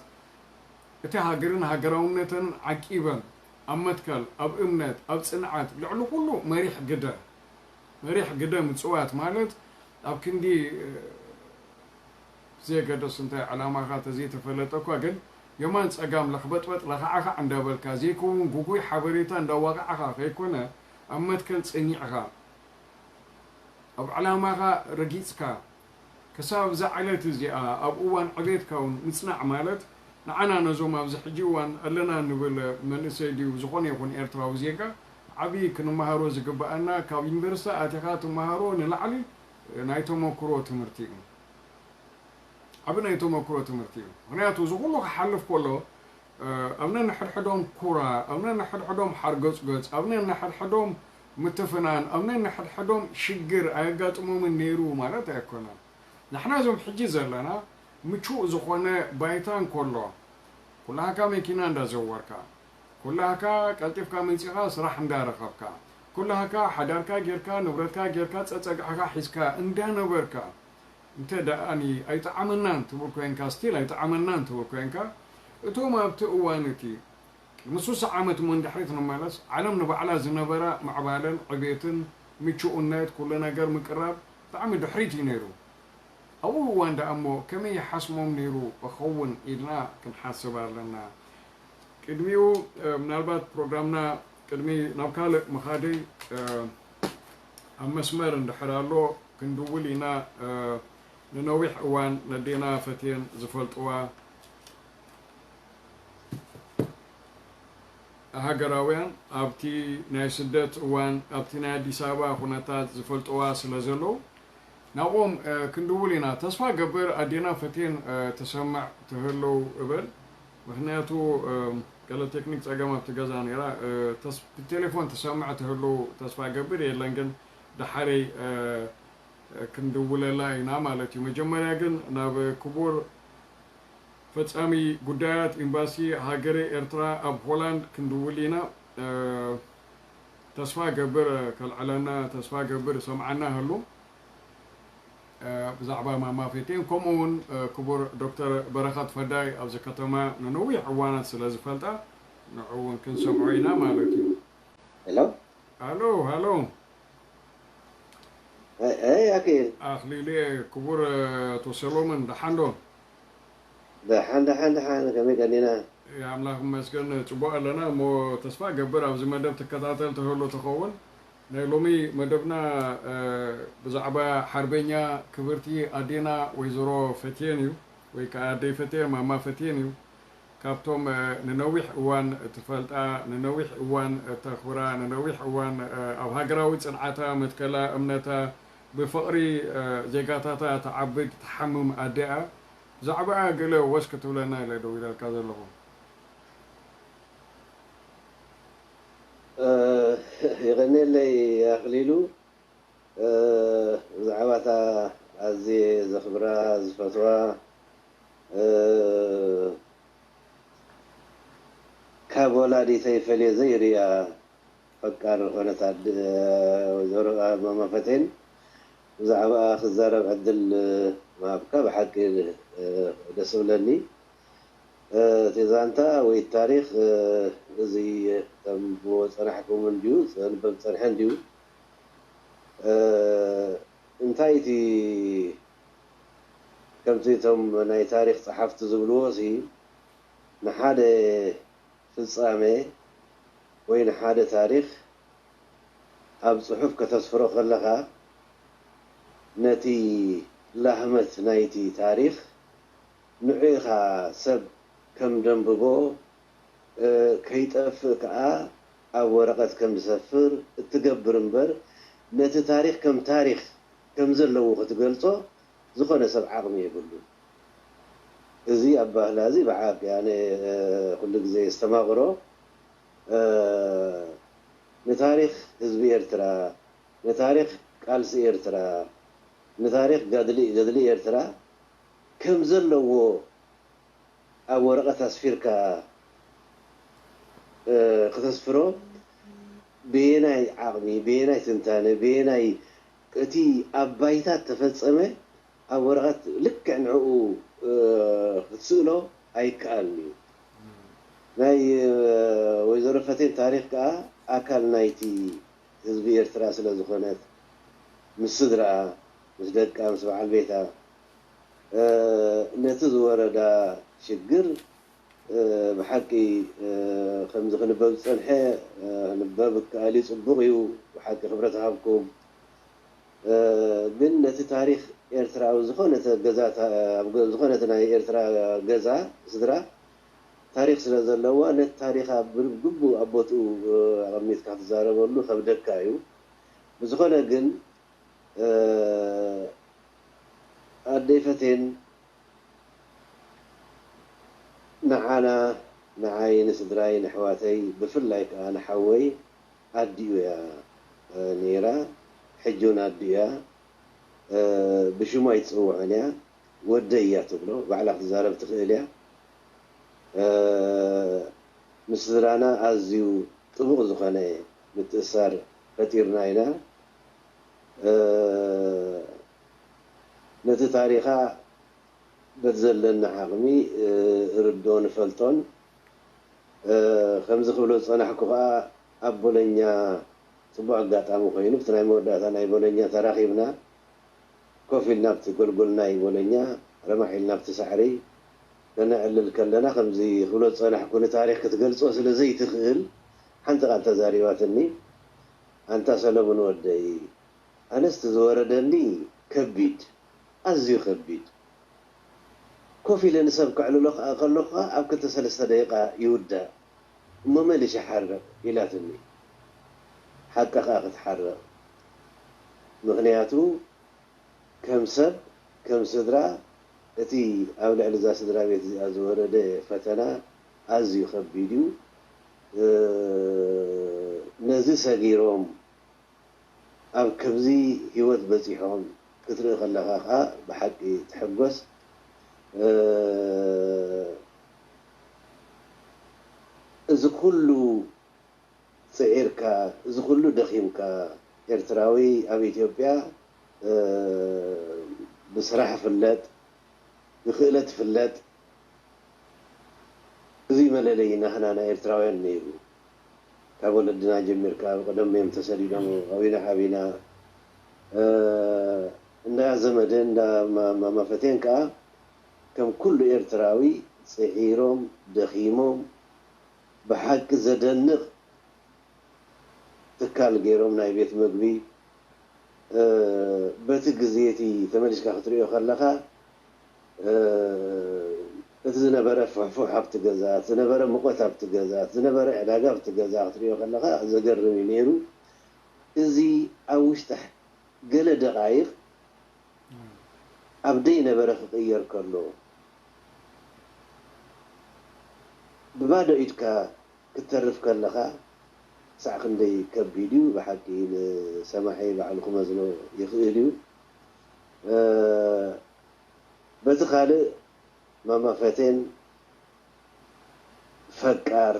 እቲ ሃገርን ሃገራውነተንን ዓቂበን ኣብ መትከል ኣብ እምነት ኣብ ጽንዓት ልዕሊ ኩሉ መሪሕ ግደ መሪሕ ግደ ምጽዋት ማለት ኣብ ክንዲ ብዘየገደስ እንታይ ዕላማኻ ተዘይተፈለጠ እኳ ግን የማን ጸጋም ለኽበጥበጥ ለኽዓኻዕ እንዳበልካ ዘይከውን ጉጉይ ሓበሬታ እንዳዋቃዕኻ ከይኮነ ኣብ መትከል ጸኒዕኻ ኣብ ዕላማኻ ረጊጽካ ክሳብ እዛ ዕለት እዚኣ ኣብ እዋን ዕቤትካ እውን ምጽናዕ ማለት ንዓና ነዞም ኣብዚ ሕጂ እዋን ኣለና እንብል መንእሰይ ድዩ ዝኾነ ይኹን ኤርትራዊ ዜጋ ዓብዪ ክንመሃሮ ዝግበኣና ካብ ዩኒቨርሲቲ ኣቲኻ ትመሃሮ ንላዕሊ ናይ ተመክሮ ትምህርቲ እዩ። ዓቢ ናይ ተመክሮ ትምህርቲ እዩ። ምኽንያቱ እዚ ኩሉ ክሓልፍ ከሎ ኣብ ነንሕድሕዶም ኩራ፣ ኣብ ነንሕድሕዶም ሓርገጽገጽ፣ ኣብ ነንሕድሕዶም ምትፍናን፣ ኣብ ነንሕድሕዶም ሽግር ኣየጋጥሞምን ነይሩ ማለት ኣይኮነን። ንሕና እዞም ሕጂ ዘለና ምቹእ ዝኾነ ባይታ እንከሎ፣ ኩላህካ መኪና እንዳዘወርካ፣ ኩላህካ ቀልጢፍካ መጺኻ ስራሕ እንዳረኸብካ፣ ኩላህካ ሓዳርካ ጌርካ፣ ንብረትካ ጌርካ፣ ጸጸግዕኻ ሒዝካ እንዳነበርካ፣ እንተ ደኣኒ ኣይጠዓመናን ትብል ኮይንካ፣ ስቲል ኣይጠዓመናን ትብል ኮይንካ፣ እቶም ኣብቲ እዋን እቲ ምስ ስሳ ዓመት እሞ ንድሕሪት ንመለስ፣ ዓለም ንባዕላ ዝነበራ ምዕባለን ዕቤትን ምቹእነት ኩሉ ነገር ምቅራብ ብጣዕሚ ድሕሪት እዩ ነይሩ። ኣብኡ እዋን ደኣ እሞ ከመይ ይሓስሞም ነይሩ እኸውን ኢልና ክንሓስብ ኣለና። ቅድሚኡ ምናልባት ፕሮግራምና ቅድሚ ናብ ካልእ ምኻደይ ኣብ መስመር እንድሕር ኣሎ ክንድውል ኢና። ንነዊሕ እዋን ነዴና ፈትየን ዝፈልጥዋ ሃገራውያን ኣብቲ ናይ ስደት እዋን ኣብቲ ናይ ኣዲስ ኣበባ ኩነታት ዝፈልጥዋ ስለ ዘለዉ ናብኦም ክንድውል ኢና። ተስፋ ገብር ኣዴና ፈትየን ትሰምዕ ትህልው እበል። ምክንያቱ ገለ ቴክኒክ ጸገም ኣብቲ ገዛ ነይራ። ብቴሌፎን ትሰምዕ ትህልው ተስፋ ገብር የለን፣ ግን ደሓረይ ክንድውለላ ኢና ማለት እዩ። መጀመርያ ግን ናብ ክቡር ፈጻሚ ጉዳያት ኤምባሲ ሃገረ ኤርትራ ኣብ ሆላንድ ክንድውል ኢና። ተስፋ ገብር ከልዕለና፣ ተስፋ ገብር ይሰምዓና ህሉ። ብዛዕባ ማማ ፌቴን ከምኡ እውን ክቡር ዶክተር በረኸት ፈዳይ ኣብዚ ከተማ ንነዊሕ እዋናት ስለ ዝፈልጣ ንዑ እውን ክንሰምዖ ኢና ማለት እዩ። ሄሎ ሃሎ ሃሎ ኣይ ኣይ ኣኪል ኣኽሊሌ ክቡር ኣቶ ሰሎሞን ደሓን ዶ? ደሓን ደሓን ደሓን ከመይ ቀኒና? ኣምላኽ ይመስገን ጽቡቕ ኣለና። እሞ ተስፋ እገብር ኣብዚ መደብ ትከታተል ትህሉ ትኸውን። ናይ ሎሚ መደብና ብዛዕባ ሓርበኛ ክብርቲ ኣዴና ወይዘሮ ፈትየን እዩ፣ ወይ ከዓ ኣደይ ፈትየን ማማ ፈትየን እዩ። ካብቶም ንነዊሕ እዋን እትፈልጣ፣ ንነዊሕ እዋን እተኽብራ፣ ንነዊሕ እዋን ኣብ ሃገራዊ ጽንዓታ፣ መትከላ፣ እምነታ፣ ብፍቕሪ ዜጋታታ ትዓብድ ትሓምም ኣደ እያ። ብዛዕባኣ ገለ ወስ ክትብለና ኢለ ደዊለልካ ዘለኹ። የቐንየለይ ኣኽሊሉ። ብዛዕባ እታ ኣዝየ ዘኽብራ ዝፈትዋ ካብ ወላዲተይ ፈልየ ዘይርእያ ፈቃር ዝኾነት ኣደ ወይዘሮ ማማ ፈቴን ብዛዕባኣ ክዛረብ ዕድል ምሃብካ ብሓቂ ደስ እብለኒ። እቲ ዛንታ ወይ ታሪኽ እዚ ተንብቦ ጸናሕኩም እንድዩ፣ ዘንበብ ጸንሐ እንድዩ። እንታይ እቲ ከምቲ እቶም ናይ ታሪኽ ጸሓፍቲ ዝብልዎ ሲ ንሓደ ፍጻሜ ወይ ንሓደ ታሪኽ ኣብ ጽሑፍ ከተስፍሮ ከለኻ ነቲ ላህመት ናይቲ ታሪኽ ንዑ ኢኻ ሰብ ከም ደንብቦ ከይጠፍእ ከኣ ኣብ ወረቐት ከም ዝሰፍር እትገብር እምበር ነቲ ታሪኽ ከም ታሪኽ ከም ዘለዎ ክትገልጾ ዝኾነ ሰብ ዓቕሚ የብሉን። እዚ ኣባህላ እዚ ብሓቂ ኣነ ኩሉ ግዜ የስተማቕሮ። ንታሪኽ ህዝቢ ኤርትራ፣ ንታሪኽ ቃልሲ ኤርትራ፣ ንታሪኽ ገድሊ ገድሊ ኤርትራ ከም ዘለዎ ኣብ ወረቐት ኣስፊርካ ከተስፍሮ ብየናይ ዓቕሚ፣ ብየናይ ትንታነ፣ ብየናይ እቲ ኣብ ባይታ እተፈጸመ ኣብ ወረቐት ልክዕ ንዕኡ ክትስእሎ ኣይከኣልን እዩ። ናይ ወይዘሮ ፈቴን ታሪኽ ከኣ ኣካል ናይቲ ህዝቢ ኤርትራ ስለ ዝኾነት ምስ ስድራኣ፣ ምስ ደቃ፣ ምስ በዓል ቤታ ነቲ ዝወረዳ ሽግር ብሓቂ ከምዚ ክንበብ ዝጸንሐ ክንበብ ክኣል እዩ፣ ጽቡቕ እዩ። ብሓቂ ክብረት ሃብኩም። ግን ነቲ ታሪኽ ኤርትራ ኣብ ዝኾነ ገዛ ኣብ ዝኾነት ናይ ኤርትራ ገዛ ስድራ ታሪኽ ስለ ዘለዋ ነቲ ታሪኻ ብግቡእ ኣብ ቦትኡ ኣቐሚጥካ ክትዛረበሉ ከብደካ እዩ። ብዝኾነ ግን ኣደይ ፈቴን ንዓና ንዓይ ንስድራይ ንኣሕዋተይ ብፍላይ ከኣ ንሓወይ ኣዲኡ እያ ነይራ። ሕጂ እውን ኣዲኡ እያ። ብሽሙ ኣይትጽውዖን እያ። ወደይ እያ ትብሎ። ባዕላ ክትዛረብ ትኽእል እያ። ምስ ስድራና ኣዝዩ ጥቡቕ ዝኾነ ምትእስሳር ፈጢርና ኢና። ነቲ ታሪኻ በቲ ዘለና ዓቕሚ ንርድኦን ንፈልጦን። ከምዚ ክብሎ ዝጸናሕኩ ከኣ ኣብ ቦሎኛ ጽቡቕ ኣጋጣሚ ኮይኑ፣ ብቲ ናይ መወዳእታ ናይ ቦሎኛ ተራኺብና፣ ኮፍ ኢልና ኣብቲ ጎልጎል ናይ ቦሎኛ ረማሕ ኢልና ኣብቲ ሳዕሪ ከነዕልል ከለና፣ ከምዚ ክብሎ ዝጸናሕኩ፣ ንታሪኽ ክትገልጾ ስለ ዘይትኽእል፣ ሓንቲ ቃል ተዛሪባትኒ። ኣንታ ሰለሙን ወደይ፣ ኣነስ እቲ ዝወረደኒ ከቢድ፣ ኣዝዩ ከቢድ። ኮፍ ኢለ ንሰብ ከዕልሎ ከኣ ከለኹ ከኣ ኣብ ክልተ ሰለስተ ደቂቃ ይውዳእ። እሞ መሊሸ ሓርቕ ኢላትኒ። ሓቃ ከኣ ክትሓርቕ። ምኽንያቱ ከም ሰብ፣ ከም ስድራ፣ እቲ ኣብ ልዕሊ እዛ ስድራ ቤት እዚኣ ዝወረደ ፈተና ኣዝዩ ከቢድ እዩ። እ፣ ነዚ ሰጊሮም ኣብ ከምዚ ህይወት በጺሖም ክትርኢ ከለኻ ከኣ ብሓቂ ትሕጎስ። እ፣ እዚ ኩሉ ጽዒርካ፣ እዚ ኩሉ ደኺምካ፣ ኤርትራዊ ኣብ ኢትዮጵያ፣ እ፣ ብስራሕ ፍለጥ፣ ብክእለት ፍለጥ፣ እዚ መለለዪ ናህና ናይ ኤርትራውያን ነይሩ። ካብ ወለድና ጀሚርካ፣ ብቐደም እዮም ተሰዲዶም፣ ኣብና ዓቢና። እ፣ እንዳ ዘመደ፣ እንዳ ማ-፣ ማማ ፈቴን ከኣ፣ ከም ኩሉ ኤርትራዊ፣ ጽዒሮም፣ ደኺሞም፣ ብሓቂ ዘደንቕ ትካል ገይሮም ናይ ቤት መግቢ፣ እ፣ በቲ ግዜ እቲ ተመሊስካ ክትርእዮ ከለኻ፣ እ፣ እቲ ዝነበረ ፍሕፉሕ ኣብቲ ገዛ፣ እቲ ዝነበረ ሙቐት ኣብቲ ገዛ፣ እቲ ዝነበረ ዕዳጋ ኣብቲ ገዛ ክትርእዮ ከለኻ ዘገርም እዩ ነይሩ። እዚ ኣብ ውሽጢ ገለ ደቓይቕ ኣብ ደይነበረ ክቕየር ከሎ፣ ብባዶ ኢድካ ክትተርፍ ከለኻ፣ ክሳዕ ክንደይ ከቢድ እዩ። ብሓቂ ንሰማዒ ባዕሉ ክመዝኖ ይኽእል እዩ። እ፣ በቲ ካልእ፣ ማማ ፈቴን ፈቃር፣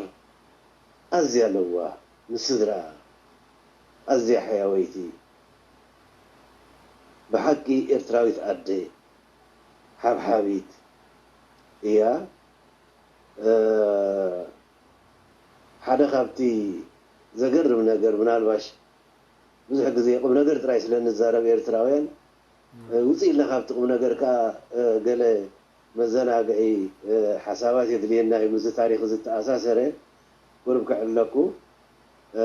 ኣዝያ ለዋህ፣ ንስድራ ኣዝያ ሕያወይቲ፣ ብሓቂ ኤርትራዊት ኣደ፣ ሓብሓቢት እያ። እ፣ ሓደ ካብቲ ዘገርም ነገር፣ ምናልባሽ ብዙሕ ግዜ ቁም ነገር ጥራይ ስለ እንዛረብ ኤርትራውያን፣ እ፣ ውፅእ ኢልና ካብቲ ቁም ነገር ከኣ፣ እ፣ ገለ መዘናግዒ፣ እ፣ ሓሳባት የድልየና እዩ። ምስዚ ታሪኽ ዝተኣሳሰረ ቁሩብ ክዕለኩ፣ እ፣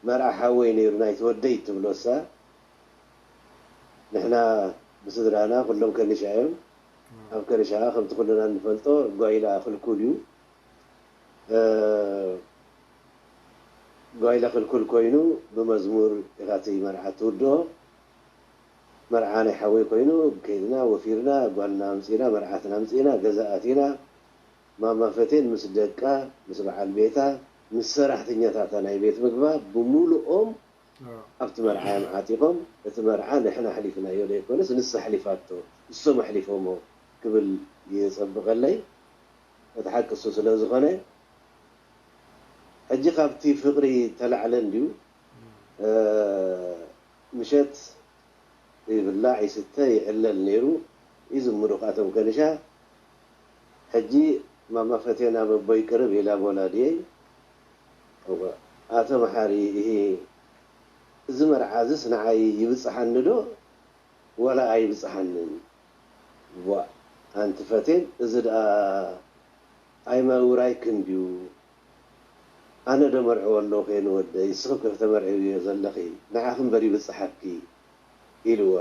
መርዓ ሓወይ ነይሩ፣ ናይቲ ወደይ ትብሎ እሳ። ንሕና ብስድራና ኩሎም ከኒሻ እዮም። ኣብ ከኒሻ ከምቲ ኩልና እንፈልጦ ጓይላ ክልኩል እዩ። እ፣ ጓይላ ክልኩል ኮይኑ ብመዝሙር ኢኻ እቲ መርዓ ትውድኦ። መርዓ ናይ ሓወይ ኮይኑ ከይድና ወፊርና፣ ጓልና ኣምጺና፣ መርዓትና ኣምጺና፣ ገዛ ኣቲና። ማማ ፈቴን ምስ ደቃ፣ ምስ በዓል ቤታ፣ ምስ ሰራሕተኛታታ ናይ ቤት ምግባ ብምሉኦም ኣብቲ መርዓ እዮም ዓጢቖም። እቲ መርዓ ንሕና ኣሕሊፍናዮ ዘይኮነስ ንሳ ኣሕሊፋቶ፣ ንሶም ኣሕሊፎሞ ክብል ይጸብቐለይ። እቲ ሓቂ እሱ ስለ ዝኾነ፣ ሕጂ ካብቲ ፍቕሪ ተላዕለ እንድዩ፣ እ፣ ምሸት ይብላዕ፣ ይስተ፣ ይዕለል ነይሩ። ይዝምሩ ከኣ እቶም ከንሻ። ሕጂ ማማ ፈቴን ናብ ኣቦይ ቅርብ ኢላ፣ ወላድየይ፣ እወ፣ ኣቶ መሓሪ፣ እሂ፣ እዚ መርዓ እዝስ ንዓይ ይብጽሓኒ ዶ ዋላ ኣይብጽሓንን? ቧእ፣ ኣንቲ ፈቴን፣ እዚ ደኣ ኣይመውራይክን ድዩ? ኣነ ዶ መርዕዎ ኣለኹ እየ ንወደይ፣ እስኺ እኮ ከተመርዕውዮ ዘለኺ፣ ንዓኺ እምበር ይብጽሓኪ፣ ኢልዋ።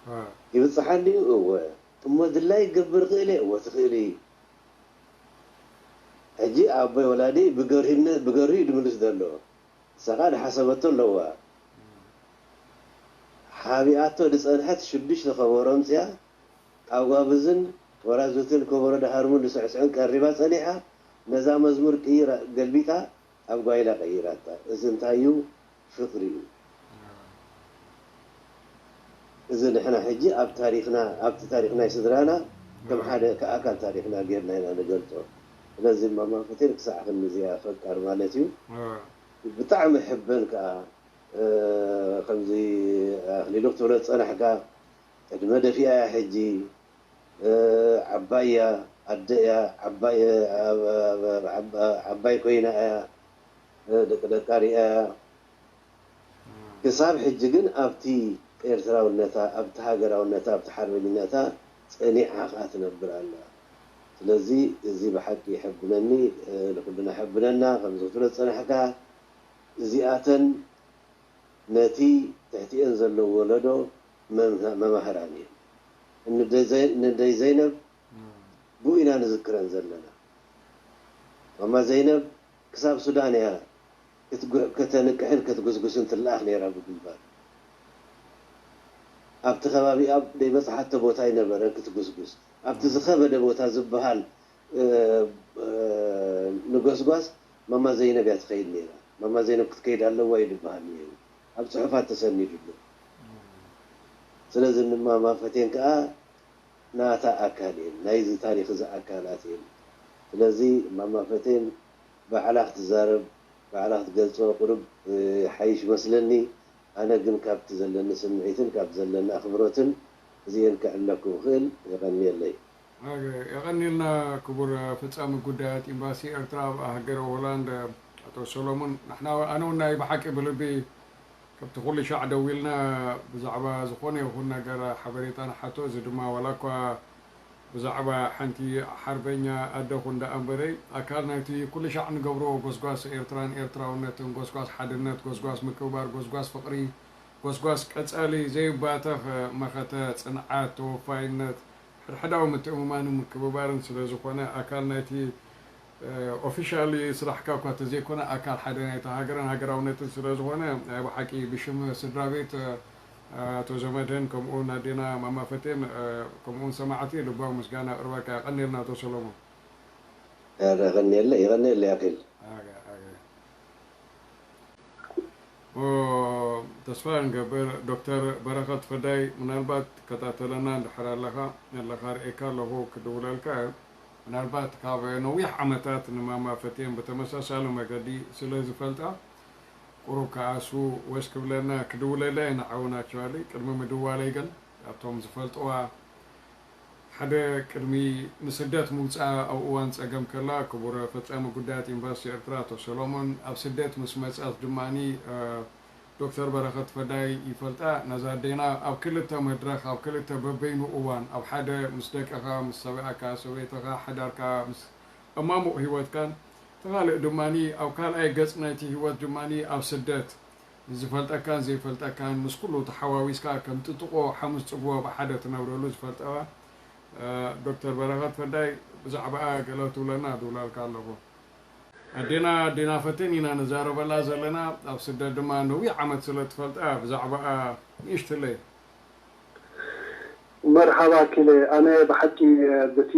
አ። ይብጽሓኒ እዩ? እወ። እሞ ድላይ ክገብር እኽእል እየ? እወ ትኽእሊ። ሕጂ ኣቦይ ወላዲ ብገርሂነት፣ ብገርሂ እዩ ድምልስ ዘሎ። ንሳ ከኣ ድሓሰበቶ ኣለዋ። ሓቢኣቶ ድጸንሐት ሽዱሽተ ከበሮ ኣምጺኣ፣ ኣጓብዝን ወራዙትን ከበሮ ድሃርሙን ድስዕስዑን ቀሪባ ጸኒሓ፣ ነዛ መዝሙር ቅይራ፣ ገልቢጣ ኣብ ጓይላ ቀይራታ። እዚ እንታይ እዩ? ፍቕሪ እዩ። እዚ ንሕና ሕጂ ኣብ ታሪኽና፣ ኣብቲ ታሪኽ ናይ ስድራና ከም ሓደ ኣካል ታሪኽና ጌርና ኢና ንገልጾ። ስለዚ ማማ ፈቴን ክሳዕ ክንድዚኣ ፈቃር ማለት እዩ። አ። ብጣዕሚ ሕበን ከኣ፣ እ፣ ከምዚ ኣኽሊሉ ክትብሎ ዝጸናሕካ፣ ዕድመ ደፊኣ እያ ሕጂ፣ እ፣ ዓባይ እያ። ኣደ እያ፣ ዓባይ ዓባይ ኮይና እያ፣ ደቂ ደቃ ሪኣ እያ። ክሳብ ሕጂ ግን ኣብቲ ኤርትራውነታ፣ ኣብቲ ሃገራውነታ፣ ኣብቲ ሓርበኝነታ ጸኒዓ ከኣ ትነብር ኣላ። ስለዚ እዚ ብሓቂ የሐብነኒ፣ ንኩልና የሐብነና። ከምዚ ክትብሎ ዝጸናሕካ እዚኣተን ነቲ ትሕቲኤን ዘሎ ወለዶ መማህራን እየን። ንደይ ዘይነብ ብኡ ኢና ንዝክረን ዘለና። ማማ ዘይነብ ክሳብ ሱዳን እያ ከተንቅሕን ክትጉስጉስን ትለኣኽ ነይራ ብግንባር። ኣብቲ ከባቢኣ ዘይበፅሓቶ ቦታ ኣይነበረን ክትጉስጉስ። ኣብቲ ዝኸበደ ቦታ ዝበሃል ንጎስጓስ ማማ ዘይነብ እያ ትኸይድ ነይራ። ማማ ዘይነብ ክትከይድ ኣለዋ እዩ ዝበሃል ነይሩ። ኣብ ፅሑፋት ተሰኒዱ ኣሎ። ስለዚ ንማማ ፈቴን ከዓ ናታ ኣካል እየን፣ ናይዚ ታሪኽ እዚ ኣካላት እየን። ስለዚ ማማ ፈቴን ባዕላ ክትዛረብ፣ ባዕላ ክትገልጾ ቁሩብ ይሓይሽ መስለኒ። ኣነ ግን ካብቲ ዘለኒ ስምዒትን ካብ ዘለኒ ኣኽብሮትን እዚኤን ከዕለኩም እኽእል። የቐንየለይ። የቐንየልና ክቡር ፈጻሚ ጉዳያት ኤምባሲ ኤርትራ ኣብ ሃገረ ሆላንድ ኣቶ ሰሎሞን። ንሕና ኣነ እውን ናይ ብሓቂ ብልቢ ካብቲ ኩሉ ሻዕ ደዊልና ብዛዕባ ዝኾነ ይኹን ነገር ሓበሬታ ንሓቶ። እዚ ድማ ዋላ እኳ ብዛዕባ ሓንቲ ሓርበኛ ኣደኹ እንዳ ኣንበረይ ኣካል ናይቲ ኩሉ ሻዕ ንገብሮ ጎስጓስ ኤርትራን ኤርትራውነትን፣ ጎስጓስ ሓድነት፣ ጎስጓስ ምክብባር፣ ጎስጓስ ፍቕሪ፣ ጎስጓስ ቀጻሊ ዘይባተኽ መኸተ፣ ጽንዓት፣ ተወፋይነት፣ ሕድሕዳዊ ምትእምማንን ምክብባርን ስለ ዝኾነ ኣካል ናይቲ ኦፊሻሊ ስራሕካ እኳ ተዘይኮነ ኣካል ሓደ ናይቲ ሃገርን ሃገራውነትን ስለ ዝኾነ ናይ ብሓቂ ብሽም ስድራ ቤት ኣቶ ዘመድህን ከምኡውን ኣዴና ማማ ፈቴን ከምኡውን ሰማዕቲ ልባዊ ምስጋና ኣቕርበልካ። የቐንየልና ኣቶ ሰሎሞን። የቐንየለ የቐንየለ ያክል ተስፋ ንገብር ዶክተር በረኸት ፈዳይ ምናልባት ትከታተለና እንድሕር ኣለኻ ኣለኻ ርእየካ ኣለኹ ክድውለልካ እየ። ምናልባት ካብ ነዊሕ ዓመታት ንማማ ፈቴን ብተመሳሳሊ መገዲ ስለ ዝፈልጣ ቁሩብ ከኣ እሱ ወስ ክብለና ክድውለላ እየ ንዓውን ኣክቹዋሊ ቅድሚ ምድዋለይ ግን ኣብቶም ዝፈልጥዋ ሓደ ቅድሚ ንስደት ምውፅኣ ኣብ እዋን ፀገም ከላ ክቡር ፈፃሚ ጉዳያት ኤምባሲ ኤርትራ ኣቶ ሰሎሞን ኣብ ስደት ምስ መፅኣት ድማኒ ዶክተር በረኸት ፈዳይ ይፈልጣ ነዛ ኣዴና ኣብ ክልተ መድረኽ ኣብ ክልተ በበይኑ እዋን ኣብ ሓደ ምስ ደቅኻ ምስ ሰብኣካ ሰበይትኻ ሓዳርካ ምስ እማሙቕ ህይወትካን ተኻልእ ድማኒ ኣብ ካልኣይ ገፅ ናይቲ ህይወት ድማኒ ኣብ ስደት ንዝፈልጠካን ዘይፈልጠካን ምስ ኩሉ ተሓዋዊስካ ከም ጥጥቆ ሓሙስ ፅግቦ ብሓደ ትነብረሉ ዝፈልጠዋ ዶክተር በረኸት ፈዳይ ብዛዕባኣ ገለ ትብለና ድውላልካ ኣለኹ። ኣዴና ኣዴና ፈቴን ኢና ንዛረበላ ዘለና ኣብ ስደት ድማ ነዊሕ ዓመት ስለ ትፈልጣ ብዛዕባኣ ንእሽትለይ መርሓባ ኪለ ኣነ ብሓቂ በቲ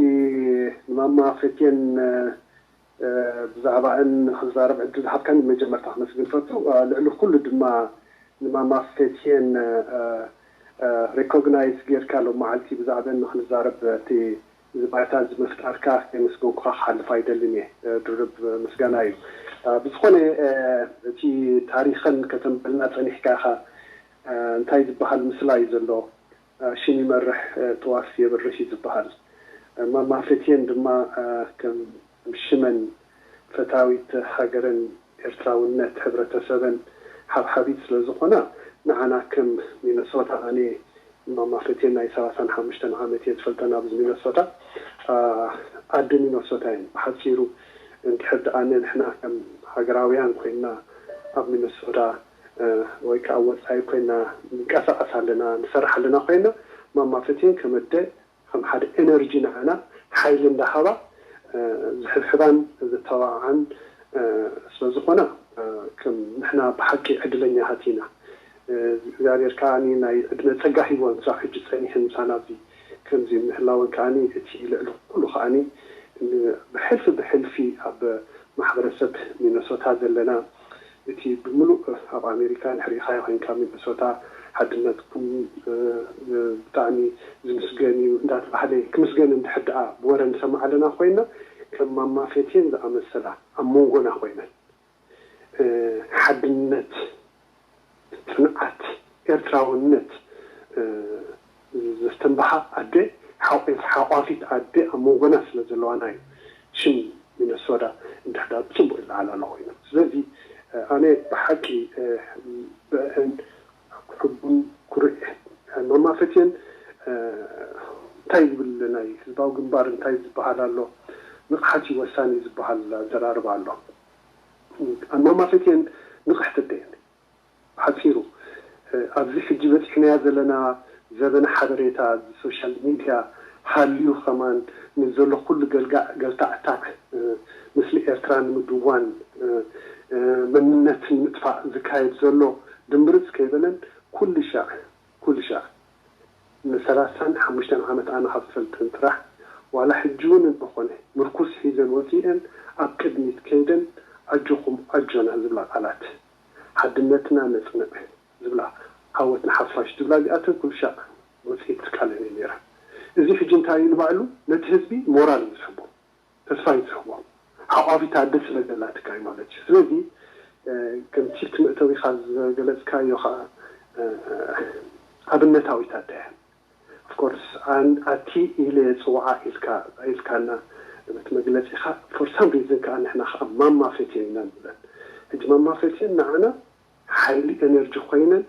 ንማማ ፈቴን ብዛዕባእን ንክዛረብ ዕድል ዝሃብካኒ መጀመርታ ክመስግን ፈቱ። ልዕሊ ኩሉ ድማ ንማማ ፈትየን ሪኮግናይዝ ጌርካ ሎም መዓልቲ ብዛዕባእን ንክንዛረብ እቲ እዚ ባይታ እዚ ምፍጣርካ ከየመስገንኩኻ ክሓልፍ ኣይደልን እየ። ድርብ ምስጋና እዩ። ብዝኾነ እቲ ታሪኸን ከተንበልና ጸኒሕካ ኢኻ። እንታይ ዝበሃል ምስላ እዩ ዘሎ። ሽም ይመርሕ ጥዋፍ የብርህ እዩ ዝበሃል። ማማ ፈትየን ድማ ከም ሽመን ፈታዊት ሃገረን ኤርትራውነት ሕብረተሰበን ሓብሓቢት ስለ ዝኾና ንዓና ከም ሚነሶታ ኣነ ማማ ፈትየን ናይ ሰላሳን ሓሙሽተን ዓመት እየ ዝፈልጠን ኣብዚ ሚነሶታ። ኣደ ሚነሶታ እየን ብሓፂሩ። እንድሕር ደኣ ንሕና ከም ሃገራውያን ኮይንና ኣብ ሚነሶታ ወይ ከዓ ወፃኢ ኮይና ንንቀሳቀስ ኣለና ንሰርሕ ኣለና ኮይና ማማ ፈትየን ከም ኣደ ከም ሓደ ኤነርጂ ንዓና ሓይሊ እንዳሃባ ዝሕብሕባን ዝተባዓዓን ስለዝኾና ከም ንሕና ብሓቂ ዕድለኛታት ኢና። እግዚኣብሔር ከዓ ናይ ዕድመ ፀጋ ሂቦ ክሳብ ሕጂ ፀኒሕን ምሳና ኣብዚ ከምዚ ምህላወን ከዓ እቲ ልዕሊ ኩሉ ከዓ ብሕልፊ ብሕልፊ ኣብ ማሕበረሰብ ሚነሶታ ዘለና እቲ ብምሉእ ኣብ ኣሜሪካ ንሕሪኻዮ ኮይንካ ሚነሶታ ሓድነትኩም ብጣዕሚ ዝምስገን እዩ እንዳተባህለ ክምስገን እንድሕር ደኣ ብወረ ንሰማዕ ኣለና ኮይና ከም ማማ ፌቴን ዝኣመሰላ ኣብ መንጎና ኮይነን ሓድነት፣ ፅንዓት፣ ኤርትራውነት ዘስተንብሃ ኣደ ሓቋፊት ኣደ ኣብ መንጎና ስለ ዘለዋና እዩ ሽም ሚነሶዳ እንድሕዳር ብፅቡቅ ይለዓል ኣሎ ኮይኑ። ስለዚ ኣነ ብሓቂ ብአን ሕቡን ኩርዕ ማማፈትየን እንታይ ዝብል ናይ ህዝባዊ ግንባር እንታይ ዝበሃል ኣሎ፣ ንቕሓት እዩ ወሳኒ ዝበሃል ኣዘራርባ ኣሎ። ማማፈትየን ንቕሕቲ ደየን ሓፂሩ ኣብዚ ሕጂ በፂሕናያ ዘለና ዘበነ ሓበሬታ ሶሻል ሚድያ ሃልዩ ከማን ንዘሎ ኩሉ ገልጋዕ ገልታዕታዕ ምስሊ ኤርትራ ንምድዋን መንነት ንምጥፋእ ዝካየድ ዘሎ ድምርፅ ከይበለን ኩሉ ሻዕ ኩሉ ሻዕ ንሰላሳን ሓሙሽተን ዓመት ኣነ ካብ ዝፈልጠን ጥራሕ ዋላ ሕጂ እውን እንተኾነ ምርኩስ ሒዘን ወፂኤን ኣብ ቅድሚት ከይደን ኣጆኹም ኣጆና ዝብላ ቃላት ሓድነትና ነፅንዕ ዝብላ ዓወት ንሓፋሽ ዝብላ እዚኣተን ኩሉ ሻዕ ውፅኢት ዝቃለል እዩ ነይረን። እዚ ሕጂ እንታይ እዩ ንባዕሉ ነቲ ህዝቢ ሞራል እዩ ዝሕቦ፣ ተስፋ እዩ ዝሕቦ። ዓቋቢት ኣደ ስለ ዘላትካ እዩ ማለት እዩ። ስለዚ ከምቲ እቲ መእተዊኻ ዝገለፅካዮ ከዓ ኣብነታዊት ኣደ እያ። ኦፍኮርስ ኣቲ ኢለ ፅዋዓ ኢልካ ኢልካና በቲ መግለፂኻ for some reason ከዓ ንሕና ከዓ ማማ ፈትየን ኢና ንብለን። ሕጂ ማማ ፈትየን ንዓና ሓይሊ ኤነርጂ ኮይነን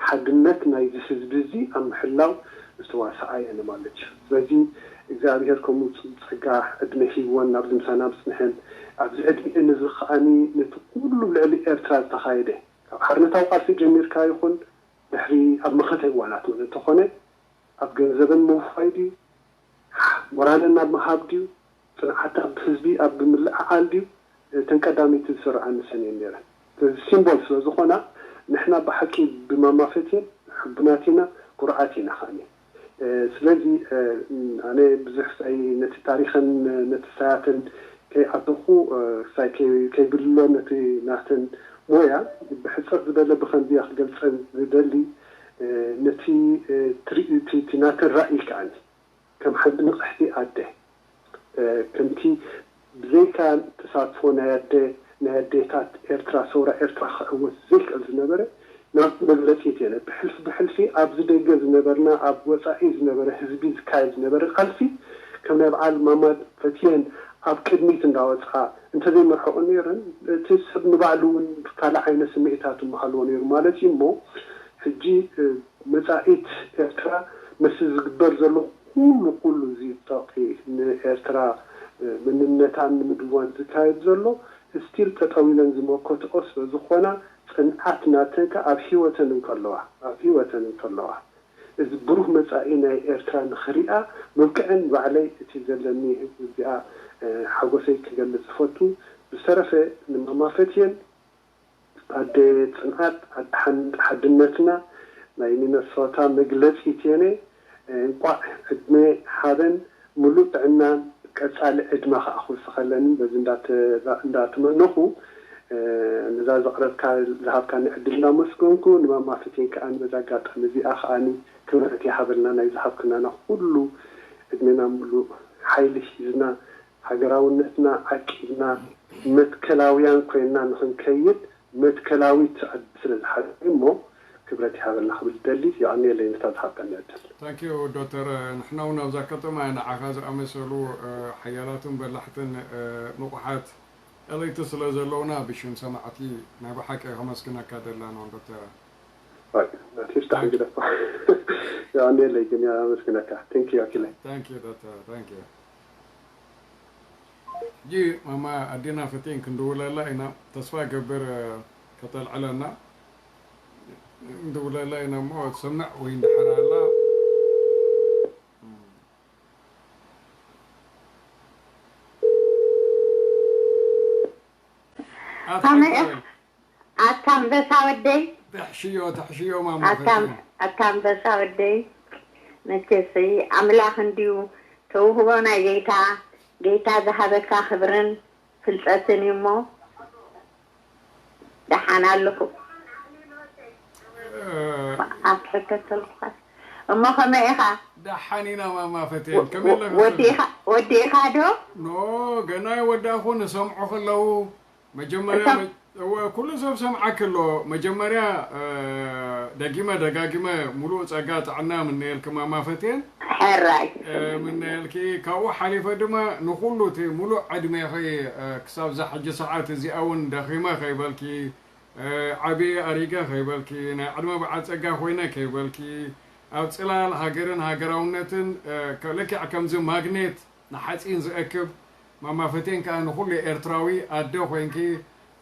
ሓድነት ናይዚ ህዝቢ እዚ ኣብ ምሕላው ዝተዋስኣ እየን ማለት እዩ። ስለዚ እግዚኣብሔር ከምኡ ጸጋ ዕድመ ሂብወን ናብዚ ምሳና ምጽንሐን ኣብዚ ዕድሚኤን እዚ ከዓኒ ነቲ ኩሉ ኣብ ልዕሊ ኤርትራ ዝተኻየደ ካብ ሓርነታዊ ቃልሲ ጀሚርካ ይኹን ድሕሪ ኣብ መኸተ እዋናት እውን እንተኾነ ኣብ ገንዘበን ምውፋይ ድዩ ሞራለን ኣብ ምሃብ ድዩ ጽንዓት ኣብ ህዝቢ ኣብ ምልዕዓል ድዩ እተን ቀዳመይቲ ዝሰርዓ ንሰን እየን ነይረን። ስለዚ ሲምቦል ስለ ዝኾና ንሕና ብሓቂ ብማማ ፈትየን ሕቡናት ኢና፣ ኩርዓት ኢና ከዓኒ። ስለዚ ኣነ ብዙሕ ሳይ ነቲ ታሪኸን ነቲ ሳያተን ከይኣተኹ ሳይ ከይብልሎ ነቲ ናተን ሞያ ብሕፅር ዝበለ ብኸምዚ ክገልፀን ዝደሊ ነቲ ትርኢቲ እቲ ናተን ራእይ ከዓኒ ከም ሓንቲ ንቕሕቲ ኣደ ከምቲ ብዘይካ ተሳትፎ ናይ ኣደ ናይ ኣዴታት ኤርትራ ሰውራ ኤርትራ ክዕወት ዘይክእል ዝነበረ ናብቲ መግለፂ እየን ብሕልፊ ብሕልፊ ኣብዚ ደገ ዝነበርና ኣብ ወፃኢ ዝነበረ ህዝቢ ዝካየድ ዝነበረ ቃልሲ ከም ናይ በዓል ማማ ፈትየን ኣብ ቅድሚት እንዳወፃ እንተዘይመርሕቑ ነይረን እቲ ሰብ ንባዕሉ እውን ካልእ ዓይነት ስምዒታት ምሃልዎ ነይሩ ማለት እዩ እሞ ሕጂ መጻኢት ኤርትራ ምስዚ ዝግበር ዘሎ ኩሉ ኩሉ እዚ ጠቂ ንኤርትራ መንነታን ንምድዋን ዝካየድ ዘሎ ስቲል ጠጠው ኢለን ዝመከትኦ ስለ ዝኾና ጽንዓት ናተን ከኣ ኣብ ህይወተን እንከለዋ ኣብ ህይወተን እንከለዋ እዚ ብሩህ መጻኢ ናይ ኤርትራ ንኽሪኣ ምብቅዐን ባዕለይ እቲ ዘለኒ እዚኣ ሓጎሰይ ክገልጽ ዝፈቱ ብዝተረፈ ንማማ ፈትየን ኣደ ጽንዓት ኣደ ሓድነትና ናይ ሚነሶታ መግለጺት እየ እንቋዕ ዕድመ ሃበን ምሉእ ጥዕናን ቀጻሊ ዕድመ ከኣ ክውስኸለንን በዚ እንዳተመነኹ ነዛ ዘቕረብካ ዝሃብካኒ ዕድል እንዳመስገንኩ ንማማ ፍቴን ከኣ በዚ ኣጋጣሚ እዚኣ ከኣ ክብረት ይሃበልና ናይ ዝሃብክናና ኩሉ ዕድሜና ምሉእ ሓይሊ ሒዝና ሃገራውነትና ዓቂብና መትከላውያን ኮይንና ንኽንከይድ መትከላዊት ኣደ ስለ ዝሓዘ እሞ ክብረት ይሃበልና ክብል ደሊ የቐንየለይ ነታ ዝሃብካኒ ዕድል። Thank you ዶክተር ንሕና እውን ኣብዛ ከተማ ንዓኻ ዝኣመሰሉ ሓያላትን በላሕትን ንቑሓት ቀለይቲ ስለ ዘለውና ብሽም ሰማዕቲ ናይ ብሓቂ ከመስግነካ ደላና ዶክተር። ይፍታሕ ግደፋ የቐንየለይ ግን ኣመስግነካ። Thank you ኣኪለ። Thank you ዶክተር thank you። ሕጂ ማማ ኣዴና ፈቴን ክንድውለላ ኢና ተስፋ ገብር ከተልዕለና ንድውለላ ኢና እሞ ትሰምዕ ወይ እንድሕር ኣላ ኣታ ኣንበሳ ወደይ ተሕሽዮ ተሕሽዮ ማማ ፈቴን ኣታ ኣንበሳ ወደይ መቸስ ኣምላኽ እንድዩ ተውህቦ ናይ ጌታ ጌታ ዝሃበካ ክብርን ፍልጠትን እዩ እሞ ደሓን ኣለኹ ኣትሕተተልኩኻ እሞ ከመይ ኢኻ ደሓን ኢና ማማ ፈቴን ከመይ ኣለኺ ወዲእኻ ወዲእኻ ዶ ኖ ገና ይወዳእኹ ንሰምዑ ከለዉ መጀመርያ እወ፣ ኩሉ ሰብ ሰምዓኪ ኣሎ። መጀመርያ፣ እ፣ ደጊመ ደጋጊመ ሙሉእ ጸጋ ጥዕና ምነየልኪ ማማ ፈትየን። ሕራይ እ፣ ምነየልኪ። ካብኡ ሓሊፈ ድማ ንኹሉ እቲ ሙሉእ ዕድሜኺ፣ እ፣ ክሳብ እዛ ሕጂ ሰዓት እዚኣ እውን ደኺመ ከይበልኪ፣ እ፣ ዓብየ ኣሪገ ከይበልኪ፣ ናይ ዕድመ በዓል ጸጋ ኮይነ ከይበልኪ፣ ኣብ ጽላል ሃገርን ሃገራውነትን፣ እ፣ ከ-፣ ልክዕ ከምዚ ማግኔት ንሓፂን ዝእክብ ማማ ፈቴን ከዓ ንኹሉ ኤርትራዊ ኣደ ኮይንኪ፣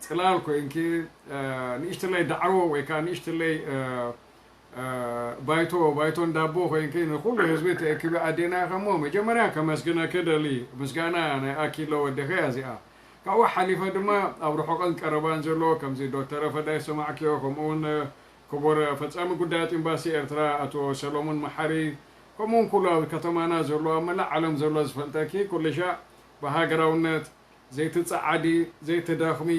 ፅላል ኮይንኪ፣ እ፣ ንእሽትለይ ዳዕሮ ወይ ከዓ ንእሽትለይ፣ እ፣ እ፣ ባይቶ፣ ባይቶ እንዳቦ ኮይንኪ ንኹሉ ህዝቢ ተእክቢ ኣዴና ኢኻ እሞ መጀመርያ ከመስግነኪ ደሊ። ምስጋና ናይ ኣኪሎ ወደኺ እያ እዚኣ። ካብኡ ሓሊፈ ድማ ኣብ ርሑቕን ቀረባን ዘሎ ከምዚ ዶክተር ፈዳይ ሰማዕክዮ፣ ከምኡ እውን ክቡር ፈጻሚ ጉዳያት ኤምባሲ ኤርትራ ኣቶ ሰሎሞን መሓሪ፣ ከምኡ እውን ኩሉ ኣብ ከተማና ዘሎ፣ ኣብ መላእ ዓለም ዘሎ ዝፈልጠኪ፣ ኩሉ ሻዕ ብሃገራውነት ዘይትጸዓዲ፣ ዘይትደኽሚ፣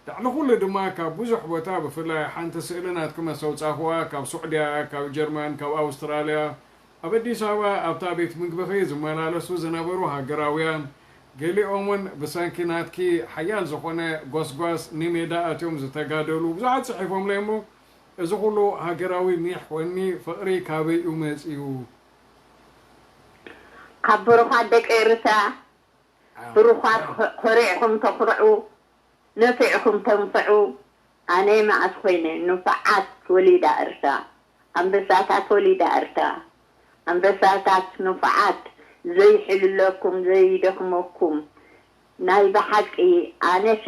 ልዕሊ ኩሉ ድማ ካብ ብዙሕ ቦታ፣ ብፍላይ ሓንቲ ስእሊ ናትኪ መስ ኣውጻኹዋ፣ ካብ ሱዕድያ፣ ካብ ጀርመን፣ ካብ ኣውስትራልያ፣ ኣብ ኣዲስ ኣበባ ኣብታ ቤት ምግብኺ ዝመላለሱ ዝነበሩ ሃገራውያን፣ ገሊኦም እውን ብሰንኪ ናትኪ ሓያል ዝኾነ ጎስጓስ ንሜዳ ኣትዮም ዝተጋደሉ ብዙሓት ጽሒፎምለይ እሞ፣ እዚ ኩሉ ሃገራዊ ሚሕ ወኒ ፍቕሪ ካበይ እዩ መጺኡ? ካብ ብሩኻት ደቂ ኤርትራ፣ ብሩኻት፣ ኮሪዕኹም ተኹርዑ፣ ነፊዕኹም ተንፍዑ። ኣነ መዓስ ኮይነ ንፉዓት ወሊዳ ኤርትራ፣ ኣንበሳታት ወሊዳ ኤርትራ፣ ኣንበሳታት ንፉዓት፣ ዘይሕልለኩም ዘይደኽመኩም። ናይ ብሓቂ ኣነሲ